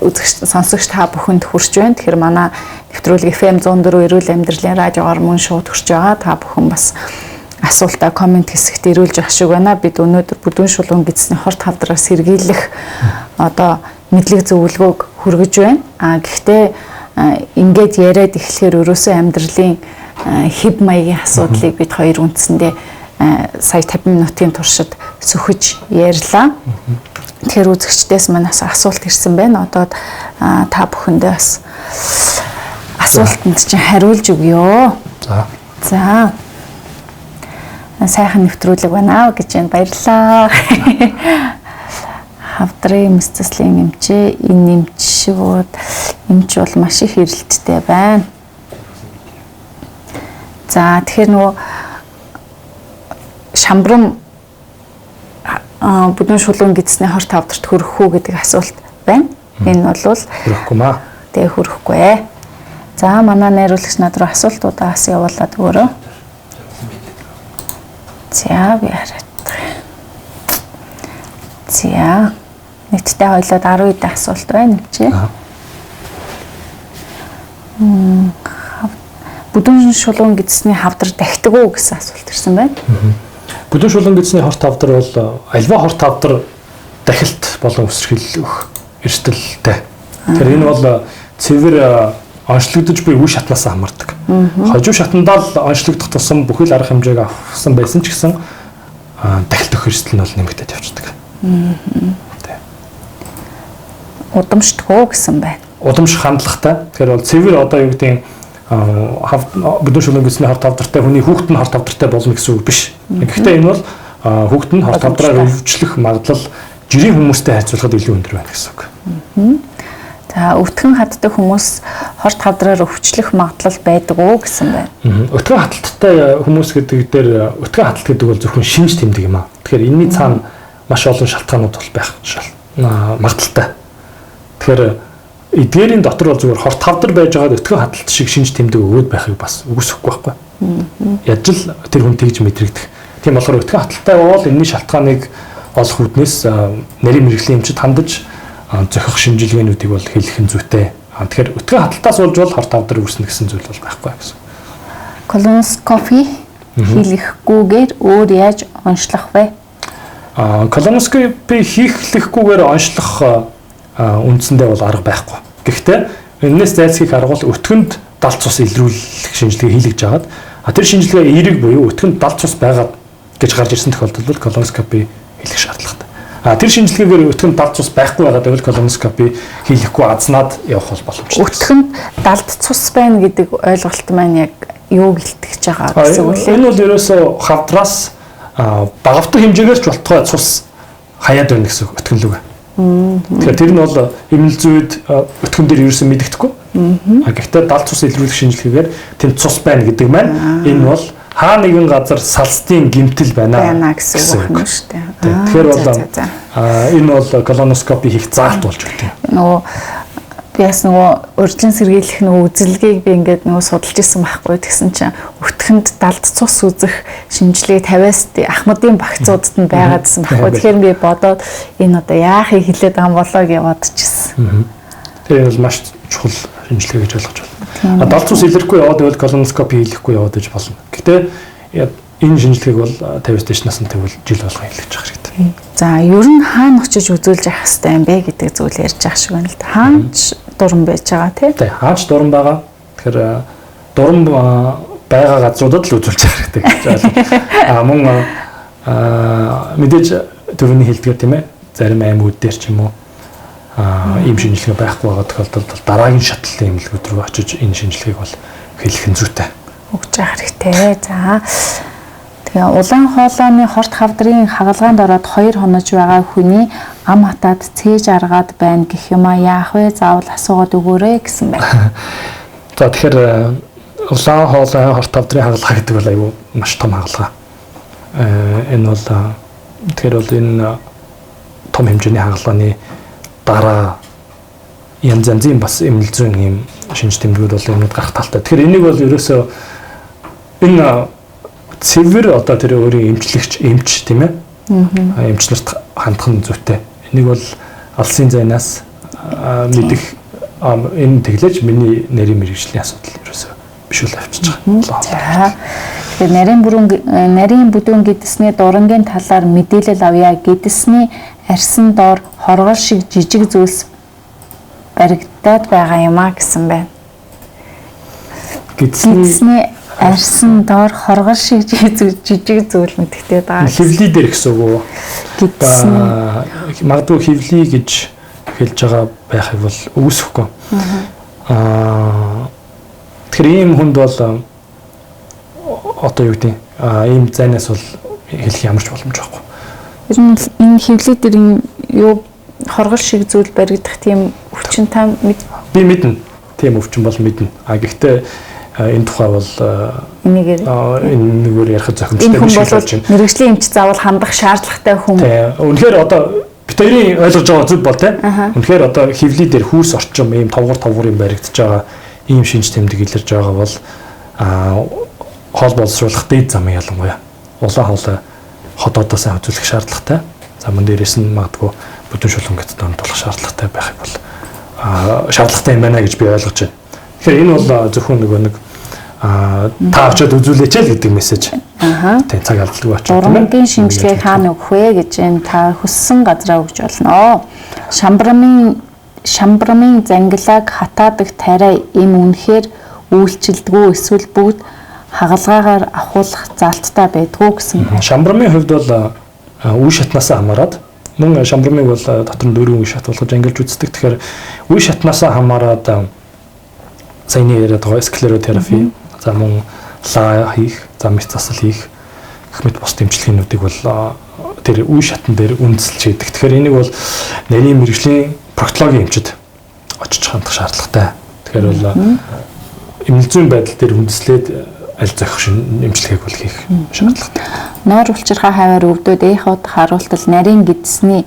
үзэгч сонсогч та бүхэнд хүрч байна. Тэгэхээр манай нэвтрүүлэг FM 104 эрүүл амьдралын радиогоор мөн шууд хүрч байгаа. Та бүхэн бас асуултаа коммент хэсэгт ирүүлж авах шиг байна. Бид өнөөдөр бүдүүн шулуун гэдэсний хорт хавдраас сэргийлэх одоо мэдлэг зөвлөгөөг хүргэж байна. Гэхдээ ингээд яриад эхлэхээр өрөөсөө амьдралын хэв маягийн асуудлыг бид хоёр үндсэндээ сая 50 минутын туршид сөхөж ярьлаа. Тэгэхээр үзэгчдээс манаас асуулт ирсэн байна. Одоо та бүхэндээ бас асуултанд чинь хариулж өгөө. За. Сайхан нэвтрүүлэг байна гэж байна. Баярлалаа. Хавдрын мэс заслын эмчээ энэ эмч шиг эмч бол маш их эрэлттэй байна. За тэгэхээр нөгөө шамбрам бүдүүн шулуун гэдэсний хорт хавдарт хүрэх үү гэдэг асуулт байна. Энэ бол хүрэхгүй маа. Тэгээ хүрэхгүй. За манай найруулагч над руу асуултуудаа бас явуулаад өгөөрэй. За би хараад. За нийтдээ хоёлоод 10 хэд асуулт байна чи. Бүдүүн шулуун гэдэсний хавдар дахидаг уу гэсэн асуулт ирсэн байна. Бүдүүн шулуун гэдэсний хорт хавдар бол альва хорт хавдар дахилт болон өсөрхийлэл өгөх эрсдэлтэй. Тэгэхээр энэ бол цэвэр онцлогдож буй үе шатнаас хамаардаг. Хожим шатандаа л онцлогдох тусам бүхэл арга хэмжээг авсан байсан ч гэсэн дахилт өгөх эрсдэл нь бол нэмэгдээд явчихдаг. Удамшдаг уу гэсэн байна. Удамших хандлагатай. Тэгэхээр бол цэвэр одоо юу гэдгийг бүдүүн шулуун гэдэсний хорт хавдартай хүний хүүхэд нь хорт хавдартай болно гэсэн үг биш. Гэхдээ энэ бол хүүхэд нь хорт хавдраар өвчлөх магадлал жирийн хүмүүстэй харьцуулахад илүү өндөр байна гэсэн үг. За өвтгөн хатдаг хүмүүс хорт хавдраар өвчлөх магадлал байдаг уу гэсэн байна. Өвтгөн хаталттай хүмүүс гэдэг дээр өвтгөн хаталт гэдэг бол зөвхөн шинж тэмдэг юм аа. Тэгэхээр энэний цаана маш олон шалтгаанууд бол байх магадлалтай. Тэгэхээр эдгээрийн дотор бол зүгээр хорт хавдар байж байгаад өтгөн хаталт шиг шинж тэмдэг өгөөд байхыг бас үгүйсэхгүй байхгүй. Яаж л тэр хүн тэгж мэдрэгдэх. Тийм болохоор өтгөн хаталтай бол энэний шалтгааныг олох үүднээс нарийн мэргэжлийн эмчид хандаж зохих шинжилгээнүүдийг бол хэлэх нь зүйтэй. Тэгэхээр өтгөн хаталтаас болж бол хорт хавдар үүснэ гэсэн зүйл бол байхгүй гэсэн. Колоноскопи хийлгэхгүйгээр өөр яаж онцлох вэ? Колоноскопи хийхлэхгүйгээр онцлох үндсэндээ бол арга байхгүй. Гэхдээ энэс зайлсхийх арга бол өтгөнд далд цус илрүүлэх шинжилгээ хийлгэж хагаад тэр шинжилгээ эерэг буюу өтгөнд далд цус байгаа гэж гарч ирсэн тохиолдолд бол колоноскопи хийлгэх шаардлагатай. Тэр шинжилгээгээр өтгөнд далд цус байхгүй байгаа гэвэл колоноскопи хийлгэхгүй азнаад явах бол боломжтой. Өтгөнд далд цус байна гэдэг ойлголт маань яг юу гэлтгэж байгаа гэсэн үг лээ. Энэ бол ерөөсөө хавдраас багавтай хэмжээгээр ч болтугай цус хаяад байна гэсэн үг өтгөн лүгэ. Тэгэхээр тэр нь бол эмнэл зүйд өтгөн дээр ерөөсөн мэддэхгүй. Гэхдээ далд цус илрүүлэх шинжилгээгээр тэнд цус байна гэдэг маань энэ бол хаа нэгэн газар салстын гэмтэл байна гэсэн үг байна шүү дээ. Тэгэхээр бол энэ бол колоноскопи хийх заалт болж өгдөг. Нөгөө би бас нөгөө урьдчилан сэргийлэх нөгөө үзэлгийг би ингээд нөгөө судалж исэн байхгүй. Тэгсэн чинь өтгөнд далд цус үзэх шинжилгээ 50-аас ахмадын багцуудад нь байгаадсэн байхгүй. Тэгэхээр би бодоод энэ одоо яахыг хэлээд байгаа юм болоо гэж бодчихсон. Тэр энэ бол маш чухал шинжилгээ гэж ойлгож байна. Далд цус илэрхгүй яваад байвал колоноскопи хийхгүй яваад иж болно. Гэтэ энэ шинжилгээг бол 50-аас дээш насны бол жил болгон хийлгэж явах хэрэгтэй. За, ер нь хаана очиж үзүүлж явах хэрэгтэй юм бэ гэдэг зүйл ярьж байгаа шиг байна л да. Хаана ч дуран байж байгаа тий. Тий, хаана ч дуран байгаа. Тэгэхээр дуран байгаа газруудад л үзүүлж явах хэрэгтэй гэж ойлгоо. Мөн мэдээж төрөний хэлдгээр тийм зарим аймагуд дээр ч юм уу ийм шинжилгээ байхгүй байгаа тохиолдолд бол дараагийн шатлалын эмнэлгүүд рүү очиж энэ шинжилгээг бол хийх нь зүйтэй. Өгч явах хэрэгтэй. За, тэгээ улаан хоолойны хорт хавдрын хагалгаанд ороод 2 хонож байгаа хүний ам хатаад цээж аргаад байна гэх юм а яах вэ? Заавал асуугаад өгөөрэй гэсэн байна. За, тэгэхээр улаан хоолой хорт хавдрын хагалгаа гэдэг бол айгүй маш том хагалгаа. Энэ бол тэгэхээр бол энэ том хэмжээний хагалгааны дараа янз янзын бас эмнэл зүйн юм шинж тэмдгүүд бол юмнууд гарах талтай. Тэгэхээр энийг бол ерөөсөө энэ цэвэр одоо тэр өөрийн эмчлэгч эмч тийм эмч нарт хандах нь зүйтэй. Энийг бол алсын зайнаас мэдэх энэ тэглэж миний нарийн мэргэжлийн асуудал ерөөсөө биш үл авчиж байгаа. Тэгэхээр нарийн бүдүүн гэдэсний дурангийн талаар мэдээлэл авъя. Гэдэсний арьсан доор хоргол шиг жижиг зүйлс баригдаад байгаа юм а гэсэн байна. Гэдэсний арьсан доор хоргол шиг жижиг зүйл мэдэгдээд байгаа. Хевли дээр гэсэн үг үү? Магадгүй хевли гэж хэлж байгаа байхыг бол үгүйсэхгүй. Тэгэхээр ийм хүнд бол одоо юу гэдэг ийм зайнаас бол хэлэх ямар ч боломж байхгүй. Ер нь энэ хевли дээр юу хоргол шиг зүйл баригдах тийм өвчин та би мэднэ. Тийм өвчин бол мэднэ. Гэхдээ энэ тухай бол энэгээр ярих зохимжтой биш гэж бодож байна. Мэргэжлийн эмч заавал хандах шаардлагатай хүн. Тийм. Үнэхээр одоо бид хоёрын ойлгож байгаа зүг бол тийм. Үнэхээр одоо хевли дээр хүүс орчим ийм товгор юм баригдаж байгаа ийм шинж тэмдэг илэрж байгаа бол хоол боловсруулах дээд замын ялангуяа улаан хоолой ходоодоо сайн үзүүлэх шаардлагатай. За мөн дээрээс нь магадгүй бүдүүн шулуун гэт донтолох шаардлагатай байхыг бол шаардлагатай юм байна гэж би ойлгож байна. Тэгэхээр энэ бол зөвхөн нөгөө нэг та очиод үзүүлээч л гэдэг мессеж. Тийм, цаг алдалгүй очиод. Дурангийн шинжилгээг хаана өгөх вэ гэж энэ та хүссэн газараа өгч болно. Шамбрамын зангилааг хатаадаг тариа им үнэхээр үйлчилдэгүү эсвэл бүгд хагалгаагаар авахулах залттай байдгүй гэсэн байна. Шамбрамын хувьд бол үе шатнаасаа хамаарат мөн шамбрамыг бол дотор нь 4 үе шат болгож ангилж үздэг. Тэгэхээр үе шатнаасаа хамаарат саяны яриад байгаа склеротерапи, за мөн ла хийх, за мэс засал хийх гэх мэт бус дэмжлэгнүүдийг бол тэр үе шатн дээр үндэслэж хийдэг. Тэгэхээр энийг бол нарийн мэргэжлийн проктологийн эмчид очиж хандах шаардлагатай. Тэгэхээр бол эмнэл зүйн байдал дээр үндэслээд аль зохих эмчилгээг бол хийх шаардлагатай. Нойр улчирхаа хаваар өвдөд эход харуултал нарийн гэдэсний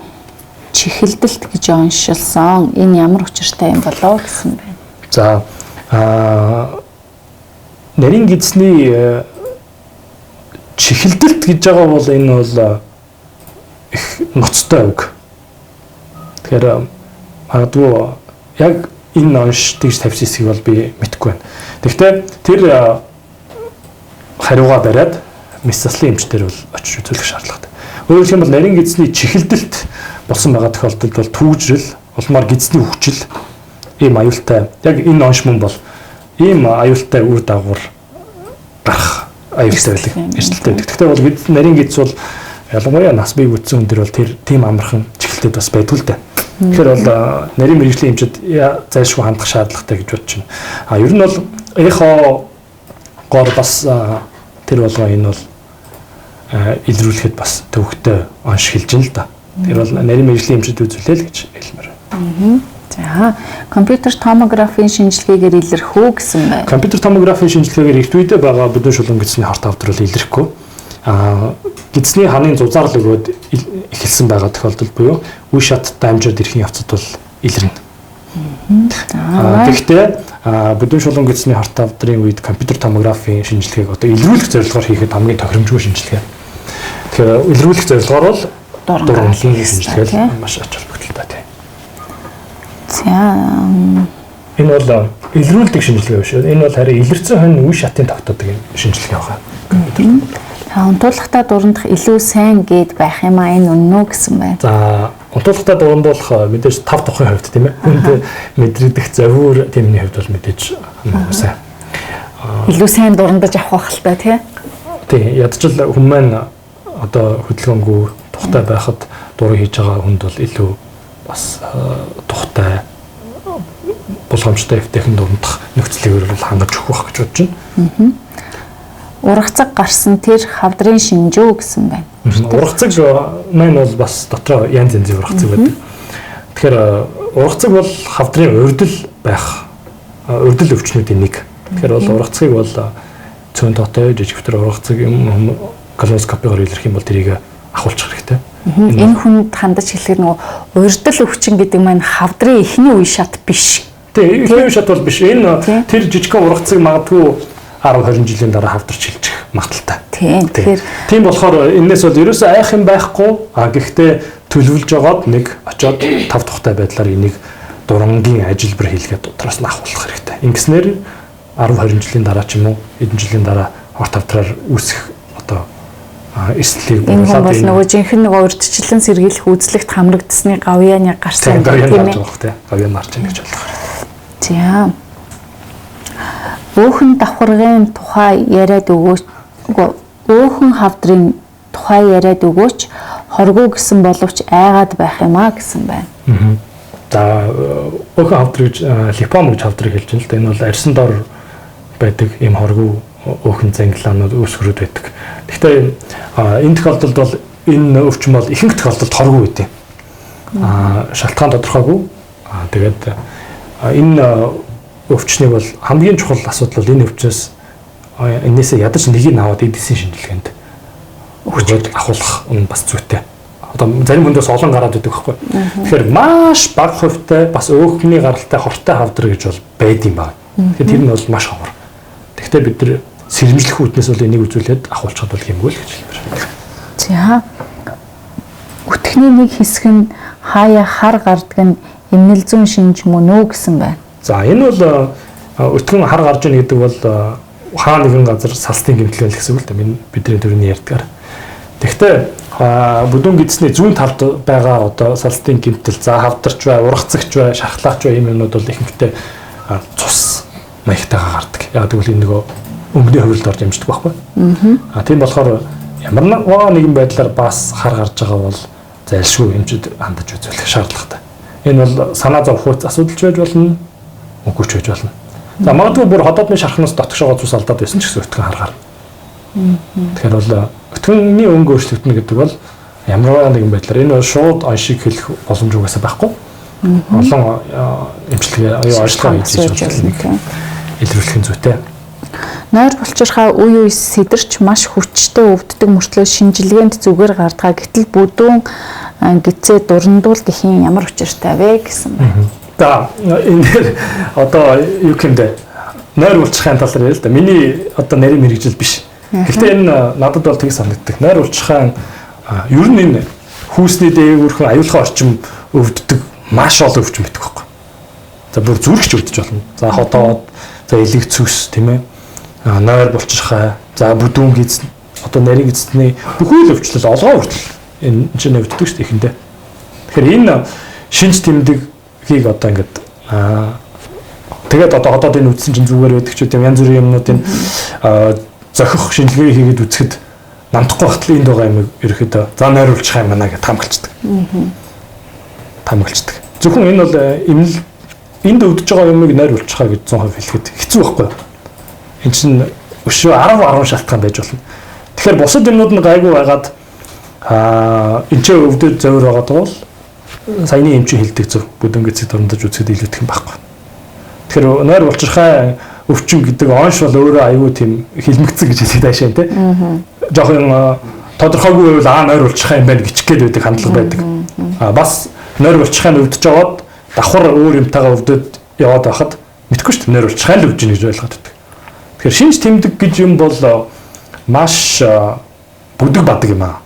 чихэлдэлт гэж оншилсан. Энэ ямар учиртай юм болов гэсэн байна. За нарийн гэдэсний чихэлдэлт гэж байгаа бол энэ бол их ноцтой үг. Тэгэхээр магадгүй яг энэ онш тэгж тавьсан хэсгийг бол би мэдэхгүй байна. Тэгэхдээ тэр хариугаа бариад мэс заслын эмчтэр бол очиж үзүүлэх шаардлагатай. Өөрөөр хэлбэл бол нарийн гэдэсний чихэлдэлт болсон байгаа тохиолдолд бол түүжрэл, улмаар гэдэсний хүчил ийм аюултай. Яг энэ онш мөн бол ийм аюултай үр дагавар гарах аюултай байдаг. Эрсдэлтэй байдаг. Гэхдээ бол нарийн гэдэс бол ялангуяа нас бий бүтсэн хүн дээр бол тэр тийм амархан чихэлтэд бас байдгүй л дээ. Тэгэхээр бол нарийн мэргэжлийн эмчид зайлшгүй хандах шаардлагатай гэж бодож байна. А ер нь бол эхо гор бас тэр болгоо энэ бол илрүүлэхэд бас төвөгтэй онш хэлж байна л да. Тэр бол нарийн мэргэжлийн эмчид үзүүлээ л гэж хэлмээр байна. За, компьютер томографийн шинжилгээгээр илэрх үү гэсэн байна. Компьютер томографийн шинжилгээгээр эрт үедээ байгаа бүдүүн шулуун гэдэсний хорт хавдар бол илэрхгүй. Гэдэсний ханын зузаарлал өгөөд эхэлсэн байгаа тохиолдол буюу үе шаттай амжирд ирэхийн явцад бол илэрнэ. Тэгэхдээ бүдүүн шулуун гэдэсний хорт хавдрын үед компьютер томографийн шинжилгээг одоо илрүүлэх зорилгоор хийхэд хамгийн тохиромжгүй шинжилгээ. Тэгэхээр илрүүлэх зорилгоор бол дурангийн шинжилгээ маш ач холбогдолтой тийм. За, энэ бол илрүүлдэг шинжилгээ биш. Энэ бол харин илэрсэн хонь үе шатын тогтоодог шинжилгээ байна. Компьютер. Унтуулгатай дурандах илүү сайн гээд байх юм а, энэ үнэн үү гэсэн байна. За, унтуулгатай дурандуулах мэдээж тав тухын хувьд тийм ээ. Хүнд мэдрэгдэх завиур тэмний хувьд бол мэдээж хамгийн сайн. Илүү сайн дурандаж авах байх л та тий. Тий, ядчил хүн маань одоо хөдөлгөөнгүй тухтай байхад дуран хийж байгаа хүнд бол илүү бас тухтай болгоомжтой эвтэйхэн дурандах нөхцөлийг бол хангаж өгөх байх гэж бодож байна. Ургацаг гарсан тэр хавдрын шинжүү гэсэн байна. Ургацаг маань бол бас дотроо янз янзын ургацаг байдаг. Тэгэхээр ургацаг бол хавдрын урдл байх урдл өвчнүүдийн нэг. Тэгэхээр бол ургацгийг бол цөөн тоотой жижиг төр ургацаг юм колоноскопигаар илэрх юм бол тэрийг ахуулчих хэрэгтэй. Энэ хүнд хандаж хэлэхэд нөгөө урдл өвчин гэдэг маань хавдрын эхний үе шат биш. Тийм, эхний үе шат бол биш. Энэ тэр жижигхэн ургацыг магадгүй 10 20 жилийн дараа хавдарч хилчих магадaltaй. Тийм. Тэгэхээр тийм болохоор энээс бол ерөөсөө айх юм байхгүй. А гэхдээ төлөвлөж жогоод нэг очоод тав тухтай байдлаар энийг дурангийн ажилбар хийлгээд дотроос нь ахуулах хэрэгтэй. Ингэснээр 10 20 жилийн дараа ч юм уу хэдэн жилийн дараа хорт хавдраар үүсэх одоо эрсдлийг бууруулад энэ бол нөгөө жинхэнэ нөгөө урьдчилан сэргийлэх үзлэгт хамрагдсны гавьяаны гарсан тийм ээ. Гавьяан гарч ийн гэж ойлгох хэрэгтэй. За. Өөхөн давхаргын тухай яриад өгөөч, өөхөн хавдрын тухай яриад өгөөч, хоргоо гэсэн боловч айгаад байх юм а гэсэн байна. За, өөхөн хавдар гэж липом гэж хавдрыг хэлж байна л да. Энэ бол арьсан дор байдаг ийм хоргоо өөхөн зангилаанууд үүсгэрүүд байдаг. Гэхдээ энэ тохиолдолд бол энэ өвчин бол ихэнх тохиолдолд хоргоо байдаг. Шалтгаан тодорхойгүй. Тэгээд энэ өвчнийг бол хамгийн чухал асуудал бол энэ өвчнөөс энээсээ ядаж нэгийг аваад эдгэсийн шинжилгээнд өгчөөд ахуулах нь бас зүйтэй. Одоо зарим хүндээс олон гараад идэг байхгүй. Тэгэхээр маш бага хувьтай бас өөхний гаралтай хортой хавдар гэж бол байд юм байна. Тэгэхээр тэр нь бол маш ховор. Тэгэхдээ бид нар сэрэмжлэх үүднээс бол энийг үзүүлээд ахуулчихад бол гэмгүй л гэж хэлмээр. За. Өтгөний нэг хэсэг нь хаяа хар гардаг нь эмнэл зүүн шинж мөн үү гэсэн байна. За, энэ бол өтгөн хар гарч ийн гэдэг бол хаа нэгэн газар салстын гэмтэл гэсэн үг л дээ. Бидний төрний ярьдгаар. Тэгэхдээ бүдүүн гэдэсний зүүн талд байгаа одоо салстын гэмтэл, за хавдарч бай, ургацагч бай, шархлаач бай ийм юмнууд бол ихэнхдээ цус маягтайгаа гардаг. Яг тэгвэл энэ нөгөө өнгөний хувилд орж амждаг байхгүй. Тийм болохоор ямар нэгэн байдлаар бас хар гарч байгаа бол зайлшгүй эмчид хандаж үзүүлэх шаардлагатай. Энэ бол санаа зовх асуудал ч байж болно, үгүй ч байж болно. За, магадгүй бүр ходоодны шархнаас дотгошоогоо цус алдаад байсан ч гэсэн өтгөн хар гарна. Тэгэхээр бол өтгөний өнгө өөрчлөгдөнө гэдэг бол ямар нэгэн байдлаар энэ бол шууд оншиг хэлэх боломж угаасаа байхгүй. Олон эмчилгээ ажиллагаа хийж болно. Илрүүлэх нь зүйтэй. Нойр булчирхай үе үе сэдэрч маш хүчтэй өвддөг мөртлөө шинжилгээнд зүгээр гардгаа. Гэтэл бүдүүн гидсээ дурандуул гэхийн ямар учиртай вэ гэсэн байна. За, энэ дээр одоо юу гэмдэ нойр булчирхайн талаар яриа л да. Миний одоо нарийн мэргэжил биш. Гэхдээ энэ надад бол тэг санагддаг. Нойр булчирхайн ер нь энэ хүүсний дээгүүрхэн аюулхан орчим өвддөг маш олон өвчин байдаг байхгүй. За, бүр зүрхч өвдөж болно. За, ходоод, за элэг цүс тийм ээ. Нойр булчирхай, за бүдүүн гиз, одоо нарийн гидсний бүхэл өвчлөл олгоо хүртэл энэ чинь өвддөг шүү дээ эхэндээ. Тэгэхээр энэ шинж тэмдгийг одоо ингээд тэгээд одоо ходоод энэ үдсэн чинь зүгээр байдаг ч үгүй янз бүрийн юмнуудын зохих шинжилгээ хийгээд үзэхэд намтахгүй багтал энд байгаа юм ерөөхдөө за нойруулчих юм байна гэж таамаглацдаг. Таамаглацдаг. Зөвхөн энэ бол эмнэл энд өвдөж байгаа юмыг нойруулчихаа гэж 100% хэлэхэд хэцүү байхгүй юу? Энд чинь өшөө 10 10 шалтгаан байж болно. Тэгэхээр бусад юмнууд нь гайгүй байгаад Энэ ч өвдөд зовир байгаа бол саяны эмчийн хэлдэг зөв бүдүүн гэдэсийг дурандаж үзэхэд илүүтгэх юм байхгүй. Тэгэхээр нойр булчирхай өвчин гэдэг онш бол өөрөө аюу тийм хилмигцэн гэж хэлээд байшаа тий. Жохон тодорхойгүй байвал аа нойр булчирхай юм байна гिचх гээд байдаг хандлага байдаг. А бас нойр булчирхай нь өвдөж жагаад давхар өөр юмтайгаа өвдөд яваад байхад мэдгүй шүү дээ нойр булчирхай л өвж ийн гэж ойлгоод байдаг. Тэгэхээр шинж тэмдэг гэж юм бол маш бүдэг бадаг юм аа.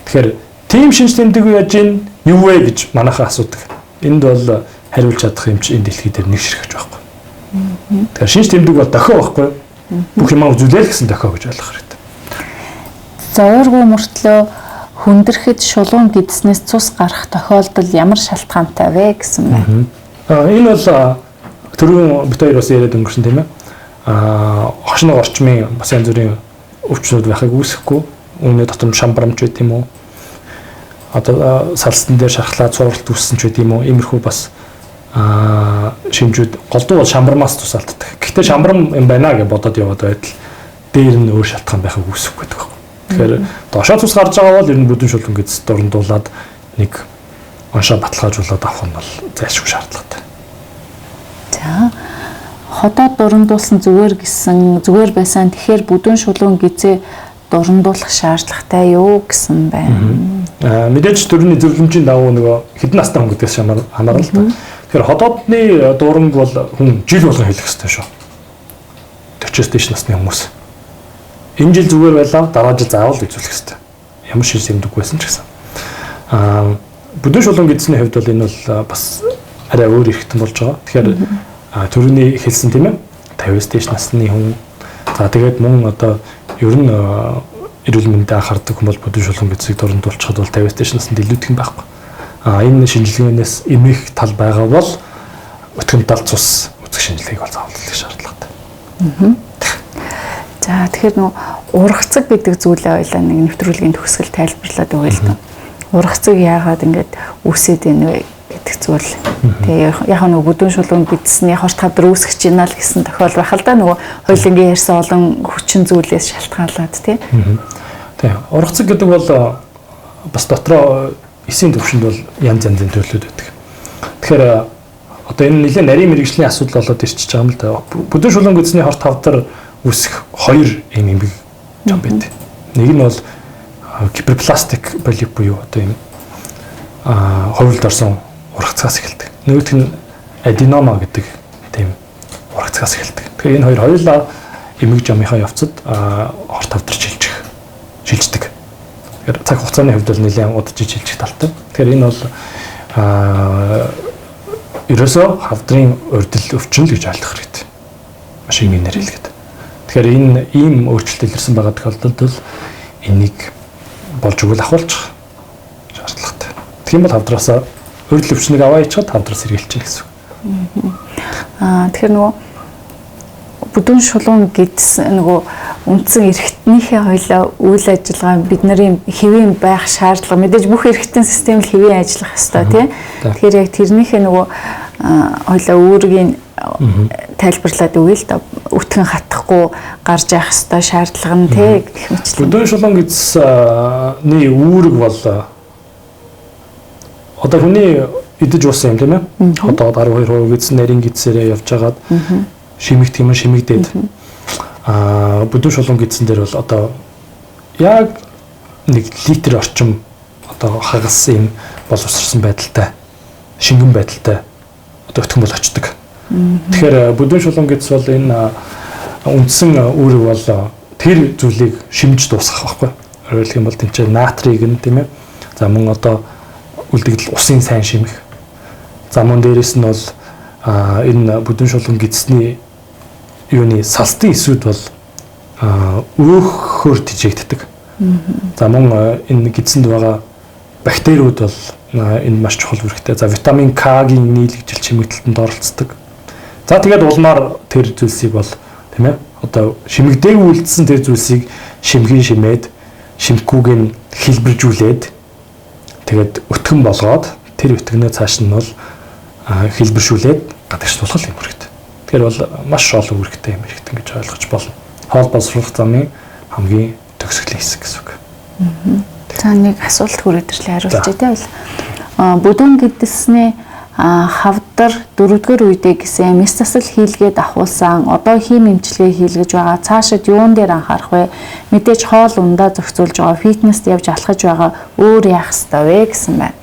Тэгэхээр тийм шинж тэмдэг яаж ийн юу вэ гэж манайхан асуудаг. Энд бол хариулж чадах юм чи энэ дэлхий дээр нэг ширхэж байхгүй. Тэгэхээр шинж тэмдэг бол дохио байхгүй. Бүх юмаа үзүүлээл гэсэн дохио гэж ойлгох хэрэгтэй. Зовооргүй мөртлөө хүндрэхэд шулуун гэдснээс цус гарах тохиолдол ямар шалтгаантай вэ гэсэн байна. Энэ бол түрүүн бит хоёр бас яриад өнгөрсөн тийм ээ. Хошног орчмын бас янз бүрийн өвчнүүд байхыг үүсэхгүй. Үүний дотор шамбарамч байт юм уу? Одоо салстан дээр шархлаа цууралт үүссэн ч байт юм уу? Иймэрхүү бас шимжүүд голдуу бол шамбармаас цус алддаг. Гэхдээ шамбарам юм байна гэж бодоод яваад байтал дээр нь өөр шалтгаан байхыг үүсэхгүй гэдэг байна. Тэгэхээр доошоо цус гарч байгаа бол ер нь бүдүүн шулуун гэдэс дурандуулаад нэг оншоо баталгаажуулаад авах нь бол зайлшгүй шаардлагатай. За ходоод дурандуулсан зүгээр гэсэн зүгээр байсан. Тэгэхээр бүдүүн шулуун гизээ дурандуулах шаардлагатай юу гэсэн байна. Мэдээж төрний зөвлөмжийн дагуу нөгөө хэдэн настай хүн гэдгээс хамаарал л да. Тэгэхээр ходоодны дуранг бол хүн жил болгон хэлэх ёстой шүү. 40-оос дээш насны хүмүүс. Энэ жил зүгээр байлаа, дараа жил заавал үзүүлэх ёстой. Ямар шиш зэмдэг байсан ч гэсэн. Бүдүүн шулуун гэдсний хувьд бол энэ бол бас арай өөр эрхтэн болж байгаа. Тэгэхээр төрөний хэлсэн тийм ээ 50-аас дээш насны хүн. За тэгээд мөн одоо ер нь эрүүл мэндэд анхаардаг хүн бол бүдүүн шулуун гэдсийг дурандуулчихад бол 50-аас дээш наснд илүүдэх юм байхгүй. Энэ шинжилгээнээс эмэх тал байгаа бол өтгөн тал цус үзэх шинжилгээг бол заавал хийх шаардлагатай. За тэгэхээр нөгөө ургацэг гэдэг зүйлээ ойлаа нэг нэвтрүүлгийн төгсгөл тайлбарлаад өгье л доо. Ургацэг яагаад ингэж үүсээд байна вэ гэдэг зүйл. Тэгээ яг нөгөө бүдүүн шулуун бидсний хорт хавдар үүсгэж байна л гэсэн тохиол байх л да нөгөө хоёулангийн ярьсан олон хүчин зүйлээс шалтгаалаад тий. Тий. Ургацэг гэдэг бол бас дотроо эсийн төвшөнд бол янз янзын төрлүүд байдаг. Тэгэхээр одоо энэ нэлээд нарийн мэрэгжлийн асуудал болоод ирчихэж байгаа юм л да. Бүдүүн шулуун гэдсний хорт хавдар үүсэх хоёр юм эмгэг жам байдаг. Нэг нь бол гиперпластик полип буюу одоо юм хувилд орсон ургацгаас эхэлдэг. Нөгөөх нь аденома гэдэг тийм ургацгаас эхэлдэг. Тэгэхээр энэ хоёр хоёулаа эмэг жамынхаа явцад хорт хавдар шилждэг. Тэгэхээр цаг хугацааны хувьд бол нэлээд удаж шилжих талтай. Тэгэхээр энэ бол ерөөсөө хавдрын урдл өвчин л гэж ойлгох хэрэгтэй. Маш энгийнээр хэлгээд. Тэгэхээр энэ ийм өөрчлөлт илэрсэн байгаа тохиолдолд бол энийг болж өгвөл ахуулчих шаардлагатай. Тэгэх юм бол хавдраасаа урдл өвчнийг аваа ичхад хавдраас сэргийлчихнэ гэсэн үг. Тэгэхээр нөгөө бүдүүн шулуун гэдсэн нөгөө үндсэн эрхтнийхээ хоёлаа үйл ажиллагаа бидний хэвийн байх шаардлага мэдээж бүх эрхтэн систем л хэвийн ажиллах ёстой тий. Тэгэхээр яг тэрнийхээ нөгөө хоёлаа үүргийг тайлбарлаад өгье л да. Өтгөн хатахгүй гарч явах ёстой шаардлага нь тий гэх мэтлэн. Бүдүүн шулуун гэдсний үүрэг бол одоо хүний идэж уусан юм тийм ээ. Одоо 12% гэдсэн нарийн гэдсээрээ явж хагаад шимэгдэх юм шимэгдээд бүдүүн шулуун гэдсэн дээр бол одоо яг 1 литр орчим одоо хагас юм боловсрсон байдалтай шингэн байдалтай одоо өтгөн бол очдог. Тэгэхээр бүдүүн шулуун гэдс бол энэ үндсэн үүрэг бол тэр зүйлийг шимж дуусгах байхгүй. Өөрөөр хэлэх юм бол тэнцээ натрийг нь тийм ээ. За мөн одоо үлдэгдэл усын сайн шимэх. За мөн дээрэс нь бол энэ бүдүүн шулуун гэдсний юуны салстын эсүүд бол өөхөөр тижээгддэг. За мөн энэ гэдсэнд байгаа бактериуд бол энэ маш чухал үүрэгтэй. За витамин К-гийн нийлэгжил чимэгдэлтэнд оролцдог. За тэгээд улмаар тэр зүйлсийг бол тийм ээ одоо шимэгдээгүй үлдсэн тэр зүйлсийг шимхийн шимээд шимхгүйг нь хэлбэржүүлээд тэгээд өтгөн болгоод тэр өтгөнөө цааш нь бол хэлбэршүүлээд гадагшлуулах юм хэрэгтэй. Тэгэхээр бол маш олон үүрэгтэй юм хэрэгтэй гэж ойлгож болно. Хоол боловсруулах замын хамгийн төгсгөлийн хэсэг гэсэн үг. За нэг асуулт хүрээд ирлээ хариулчих тийм үү. Бүдүүн гэдэсний хавдар дөрөвдүгээр үедээ гэсэн мэс засал хийлгээд ахуулсан одоо хийм эмчилгээ хийлгэж байгаа цаашид юун дээр анхаарах вэ? Мэдээж хоол ундаа зохицуулж байгаа, фитнест явж алхаж байгаа, өөр яах ёстой вэ гэсэн байна.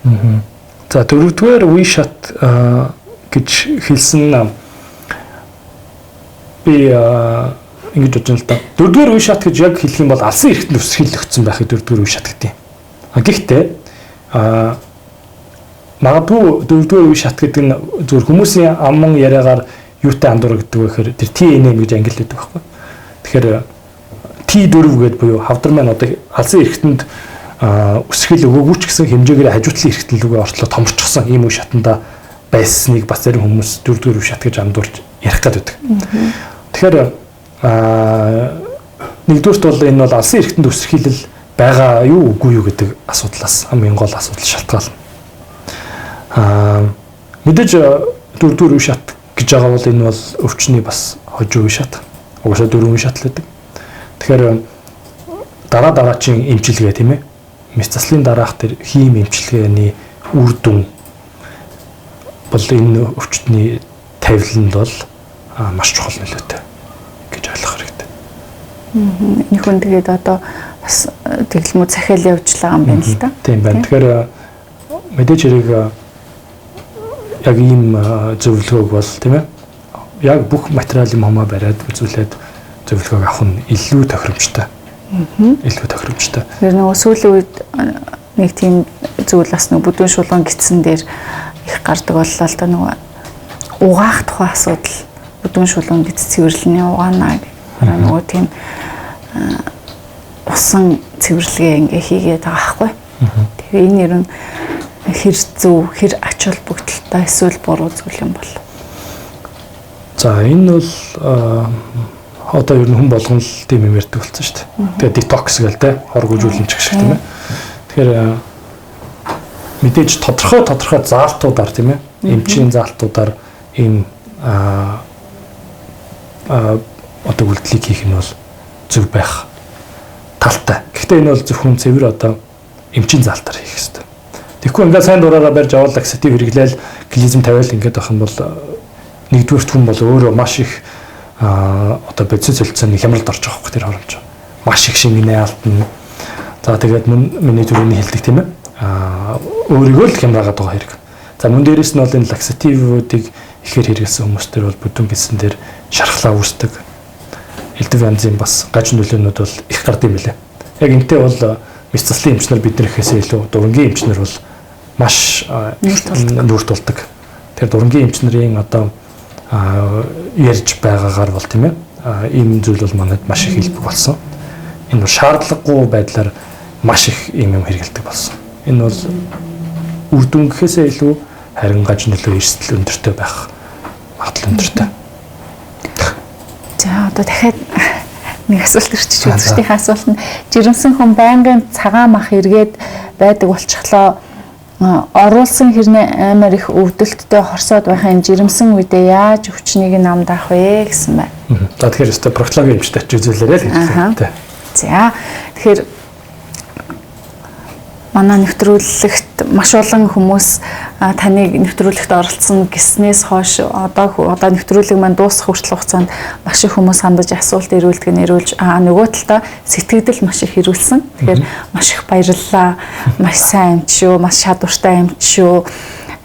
За дөрөвдүгээр үе шат гэж хэлсэн би ингэж бодож байна л да. Дөрөвдүгээр үе шат гэж яг хэлэх юм бол алсын эрхтэн өсгөл өгсөн байхыг дөрөвдүгээр үе шат гэдэг. Гэхдээ магадгүй дөрөвдүгээр үе шат гэдэг нь зөвхөн хүмүүсийн аман яриагаар юутай андуурагддаг вэ гэхээр тэр TNM гэж англи гэдэг байхгүй. Тэгэхээр T4 гэдэг буюу хавдар маань одоо алсын эрхтэнд өсгөл өгөөгүй ч гэсэн хэмжээгээр хажуу талын эрхтэн лүгээ ортлоо томорчсон ийм үе шатанда байсныг бас зарим хүмүүс дөрөвдүгээр үе шат гэж андуурч ярих гэдэг. Тэгэхээр нэгдүгээрт бол энэ бол алсын эрхтэнд өсгөлөл байгаа юу үгүй юу гэдэг асуудлаас хамгийн гол асуудал шалтгаална. Мэдээж дөрөвдүгээр үе шат гэж байгаа бол энэ бол өвчний бас хожуу үе шат. Угаасаа дөрвөн үе шат л гэдэг. Тэгэхээр дараа дараачийн эмчилгээ тийм ээ. Мэс заслын дараах тэр хийм эмчилгээний үр дүн бол энэ өвчтний тавиланд бол маш чухал нөлөөтэй гэж ойлгох хэрэгтэй. Энэ хүн тэгээд одоо бас тэглэмүү захиал явж байгаа юм байна л да. Тийм байна. Тэгэхээр мэдээж хэрэг яг ийм зөвлөгөөг бол тийм ээ яг бүх материал юм хумаа бариад үзүүлээд зөвлөгөөг авах нь илүү тохиромжтой. Илүү тохиромжтой. Тэр нөгөө сүүлийн үед нэг тийм зүйл бас нөгөө бүдүүн шулуун гидсэн дээр их гардаг боллоо л да, нөгөө угаах тухай асуудал, бүдүүн шулуун гидс цэвэрлэний угаана гэх. Нөгөө тийм усан цэвэрлэгээ ингээ хийгээд байгаа байхгүй. Тэгэхээр энэ ер нь хэр зөв, хэр ач холбогдолтой эсвэл буруу зүйл юм бол? За энэ бол одоо ер нь хүн болгон л тийм юм ярьдаг болсон шүү дээ. Тэгээ детокс гээл те, хорг үжүүлэмж гэх шиг тийм ээ. Тэгэхээр мэдээж тодорхой заалтуудаар тийм ээ, эмчийн заалтуудаар ийм одоо үйлдэлийг хийх нь бол зөв байх талтай. Гэхдээ энэ бол зөвхөн цэвэр одоо эмчийн заалтаар хийх ёстой. Тэгэхгүй ингээд сайн дураараа барьж аваад лаксатив хэрэглээл клизм тавиал ингээд байх юм бол нэгдүгээрт хүн бол өөрөө маш их одоо бодис солилцооны хямралд орж байгаа хөөх тэр хоромж. Маш их шингэнэ алдна. За тэгээд мөн миний түрүүний хэлдэг тийм ээ. Өөрийгөө л хямраагаад байгаа хэрэг. За мөн дээрэс нь бол энэ лаксативуудыг ихээр хэрэглэсэн хүмүүс төр бол бүдүүн гэсэн дээр шархлаа үүсдэг. Элдв янзын бас гаж нөлөөнүүд бол их гард юм билээ. Яг энтэй бол мэс заслын эмчнэр бид нар ихээсээ илүү дурангийн эмчнэр бол маш нүүр тулдаг. Тэгэхээр дурангийн эмч нарын одоо ярьж байгаагаар бол тийм ээ ийм зүйл бол манайд маш их хэлбэг болсон. Энэ бол шаардлагагүй байдлаар маш их ийм юм хэрэгэлдэг болсон. Энэ бол үр дүн гэхээсээ илүү харин гаж нөлөө эрсдэл өндөртэй байх магадлал өндөртэй. За одоо дахиад нэг асуулт ирчих үзэгчдийн асуулт нь жирэмсэн хүн байнгын цагаан мах эргээд байдаг болчихлоо. Оруулсан хэрнээ амар их өвдөлттэй хорсоод байх юм жирэмсэн үедээ яаж өвчнийг нь амдаах вэ гэсэн байна. За тэгэхээр өстой проктологийн эмчтэй очиж үзүүлээрэй л гэж. За тэгэхээр манай нэвтрүүлэгт маш олон хүмүүс таныг нэвтрүүлэгт оролцсон гэснээс хойш одоо нэвтрүүлэг маань дуусах хүртэл хугацаанд маш их хүмүүс хандаж асуулт ирүүлдэг нь ирүүлж нөгөө талдаа сэтгэгдэл маш их ирүүлсэн. Тэгэхээр маш их баярлалаа. Маш сайн эмч шүү, маш чадвартай эмч шүү.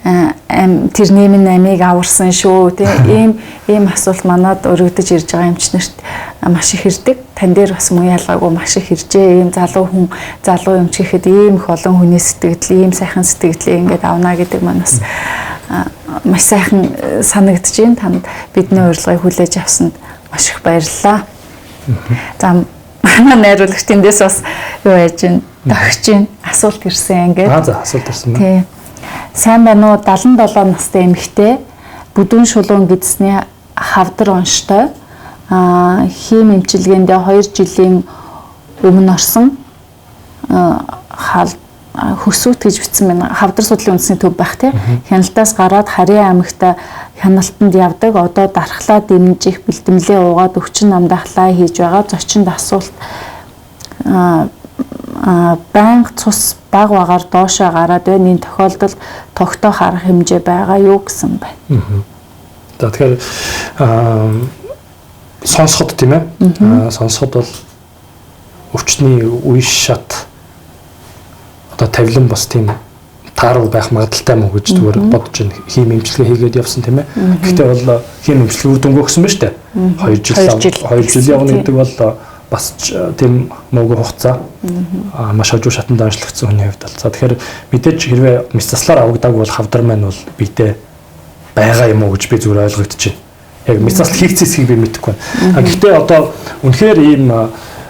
Тэрний минь амийг аварсан шүү тий. Ийм асуулт манад өргөдөж ирж байгаа эмчнэрт маш их ирдэг. Тан дээр бас мөн ялгаагүй маш их иржээ. Ийм залуу хүн, залуу эмч гэхэд ийм их олон хүний сэтгэгдэл, ийм сайхан сэтгэгдлээ ингээд авна гэдэг маань бас маш сайхан санагдаж байна. Танд бидний урилгыг хүлээж авсанд маш их баярлалаа. За манай найруулагч тэндээс бас юу яаж гин тохиж гин асуулт ирсэн ингээд. За асуулт ирсэн байна. Тий. Сайн байна уу? 77 настай эмэгтэй бүдүүн шулуун гэдэсний хавдар онштой хийм эмчилгээндээ 2 жилийн өмнө орсон хөсүүт гэж бичсэн байна. Хавдар судлалын үндэсний төв байх тий. Хяналтаас гараад Харийн аймагта хяналтанд явдаг. Одоо дархлаа дэмжих бэлтгэлээ уугаад өвчин намдаахлаа хийж байгаа. Зочинд асуулт Байнга цус баг багаар доошоо гараад байна. Энэ тохиолдолд тогтоох арга хэмжээ байгаа юу гэсэн байна. За тэгэхээр сонсоход тийм ээ. Сонсоход бол өвчний үе шат одоо тавилан бас тийм таарал байх магадaltaй мó гэж зүгээр бодож байна. Хийм эмчилгээ хийгээд явсан тийм ээ. Гэхдээ бол хийм эмчилгээ үр дүнгүй өгсөн ба штэ. 2 жил явна гэдэг бол бас тийм муугүй хугацаа. Маш хожуу шатанд онцлогдсон хүний хувьд бол. За тэгэхээр мэдээж хэрвээ мэс заслаар авагдаагүй бол хавдар маань бол биедээ байгаа юм уу гэж би зүгээр ойлгогдож байна. Яг мэс засал хийгдсэн хэсгийг би мэдэхгүй байна. Гэхдээ одоо үнэхээр ийм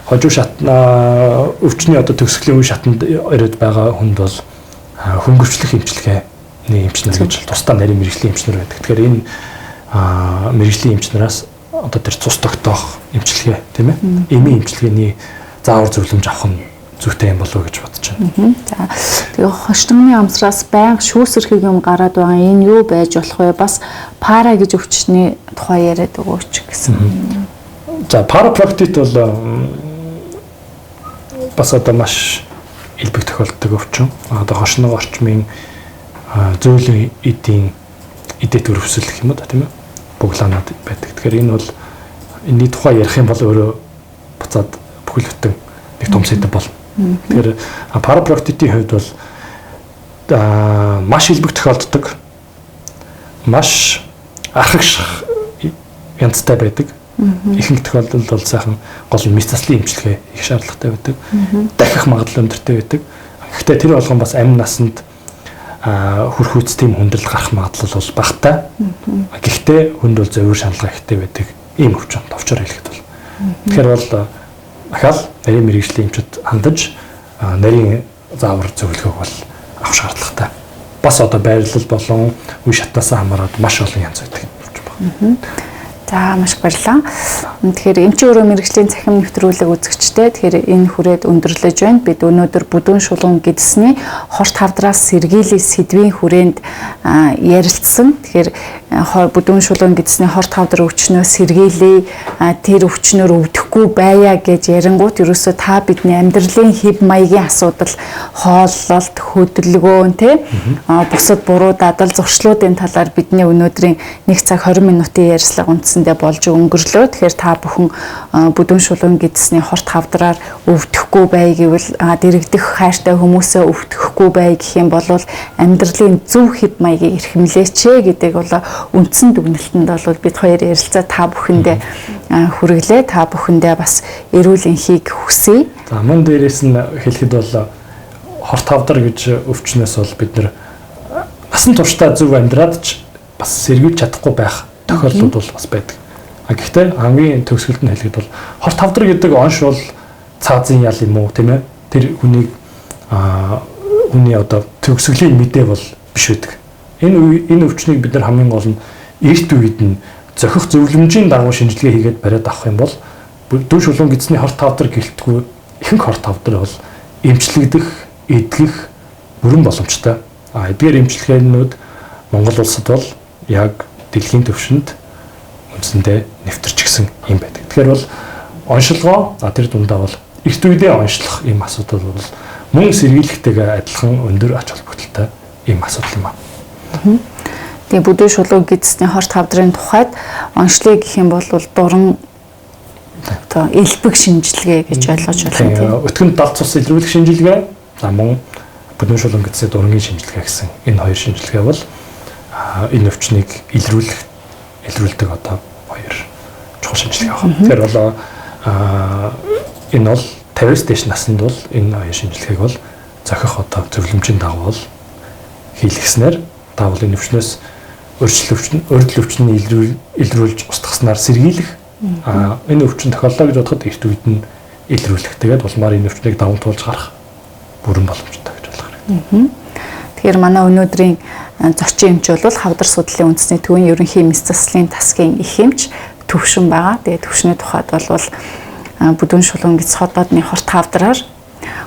хожуу шатнаа өвчний одоо төгсгөлийн үе шатанд ирээд байгаа хүнд бол хөнгөвчлөх эмчилгээний эмч нар гэж тусдаа нарийн мэргэжлийн эмч нар байдаг. Тэгэхээр энэ мэргэжлийн эмч нараас одоо тэр цус тогтоох эмчилгээ тийм ээ. Эмийн эмчилгээний заавар зөвлөмж авах нь зүйтэй юм болов уу гэж бодож байна. За тэгээ хошигны амсраас байнга шүүсэрхэг юм гараад байгаа. Энэ юу байж болох вэ? Бас пара гэж өвчний тухай яриад өгөөч гэсэн. За парапроктит бол бас одоо маш элбэг тохиолддог өвчин. Одоо хошног орчмын зөөлөн эдийн эдэт өрөвсөл гэх юм уу да тийм ээ. Буглаанаад байдаг. Тэгэхээр энэ бол энэний тухай ярих юм бол өөрөө буцаад бүхэл бүтэн нэг том сэдэв болно. Тэгэхээр парапроктитийн хувьд бол маш элбэг тохиолддог. Маш архагш янзтай байдаг. Ихэнх тохиолдолд бол сайхан гол нь мэс заслын эмчилгээ их шаардлагатай байдаг. Дахих магадлал өндөртэй байдаг. Гэхдээ тэр болгон бас амь насанд хөрхүүц тийм хүндрэл гарах магадлал бол багатай. Гэхдээ хүнд бол зовир шаналгаа ихтэй байдаг. Ийм өвчин товчоор хэлэхэд бол. Тэгэхээр бол дахиад нарийн мэргэжлийн эмчид хандаж нарийн заавар зөвлөгөөг бол авах шаардлагатай. Бас одоо байрлал болон үе шатнаас хамаарат маш олон янз байдаг өвчин байна. За маш их баярлалаа. Тэгэхээр эмчийн өрөө мэргэжлийн цахим нэвтрүүлэг үзэгчтэй. Тэгэхээр энэ хүрээд өндөрлөж байна. Бид өнөөдөр бүдүүн шулуун гэдэсний хорт хавдраас сэргийлэх сэдвийн хүрээнд ярилцсан. Тэгэхээр бүдүүн шулуун гэдэсний хорт хавдар өвчнөө сэргийлээ, тэр өвчнөөр өвдөхгүй байя гэж ярингуут ерөөсөө та бидний амьдралын хэв маягийн асуудал, хооллолт, хөдөлгөөн, тэ бусад буруу дадал зуршлуудын талаар бидний өнөөдрийн 1 цаг 20 минутын ярилцлага үндсэндээ болж өнгөрлөө. Тэгэхээр та бүхэн бүдүүн шулуун гэдэсний хорт хавдраар өвдөхгүй бай гэвэл дэрэгдэх хайртай хүмүүсээ өвдөхгүй бай гэх юм бол амьдралын зөв хэв маягийг эрхэмлээч гэдэг бол үндсэн дүгнэлтэнд бол бид хоёр ярилцаа та бүхэндээ хүргэлээ. Та бүхэндээ бас эрүүл энхийг хүсье. За мөн дээрээс нь хэлэхэд бол хорт хавдар гэж өвчнөөс бол бид нэр насан туршдаа зөв амьдраад ч бас сэргийлж чадахгүй байх тохиолдлууд бол бас байдаг. А гэхдээ хамгийн төгсгөлд нь хэлэхэд бол хорт хавдар гэдэг онш бол цаазын ял юм уу тийм ээ? Тэр хүнийг хүний одоо төгсгөлийн мэдээ бол биш байдаг. Энэ өвчнийг бид нар хамгийн гол нь эрт үед нь зохих зөвлөмжийн дагуу шинжилгээ хийгээд бариад авах юм бол дүү шулуун гэдэсний хорт хавдар гэлтгүй ихэнх хорт хавдар бол эмчлэгдэх, эдгэх бүрэн боломжтой. А эдгээр эмчилгээнүүд Монгол улсад бол яг дэлхийн түвшинд үндсэндээ нэвтэрч гисэн юм байдаг. Тэгэхээр бол оншилгоо тэр дундаа бол эрт үедээ оншлох ийм асуудал бол мөн сэргийлэхтэйгээ адилхан өндөр ач холбогдолтой ийм асуудал юм аа. Тэгээ бүдүүн шулуун гэдэсний хорт хавдрын тухайд оншлыг гэх юм бол дуран одоо элбэг шинжилгээ гэж ойлгож байна тийм. Өтгөнд далд цус илрүүлэх шинжилгээ, за мөн бүдүүн шулуун гэдэсний дурангийн шинжилгээ гэсэн энэ хоёр шинжилгээ бол энэ өвчнийг илрүүлдэг одоо хоёр чухал шинжилгээ байна. Тэгэхээр бол энэ бол 50-аас дээш наснд бол энэ хоёр шинжилгээг бол зохих одоо зөвлөмжийн дагуу бол хийлгэснээр та бол энэ өвчнөөс өөрчлөл өвчний илрүүлж устгаснаар сэргийлэх энэ өвчин тохиоллоо гэж бодоход эрт үед нь илрүүлэх. Тэгээд улмаар энэ өвчнийг даван туулж гарах бүрэн боломжтой гэж ойлгох хэрэгтэй. Тэгэхээр манай өнөөдрийн зочин эмч бол хавдар судлалын үндэсний төвийн ерөнхий мэс заслын тасгийн их эмч Төвшин байгаа. Тэгээд Төвшний тухайд бол бүдүүн шулуун гэдэс ходоодны хорт хавдраар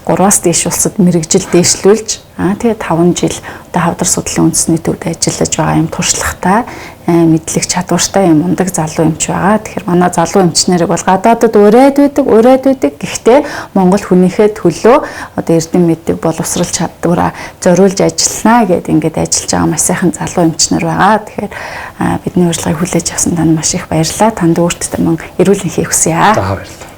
3-аас дээш улсад мэргэжил дээшлүүлж тэгээ 5 жил одоо хавдар судлалын үндэсний төвд ажиллаж байгаа юм туршлагатай, мэдлэг чадвартай юм мундаг залуу эмч байгаа. Тэгэхээр манай залуу эмч нарыг бол гадаадад урайд байдаг. Гэхдээ Монгол хүнийхээ төлөө одоо эрдэм мэддэг боловсрал чадвараа зориулж ажиллана гэд ингээд ажиллаж байгаа маш сайхан залуу эмч нар байгаа. Тэгэхээр бидний урилгыг хүлээж авсан танд маш их баярлалаа. Танд өөртөө мөн эрүүл энхийг хүсье. За, баярлалаа.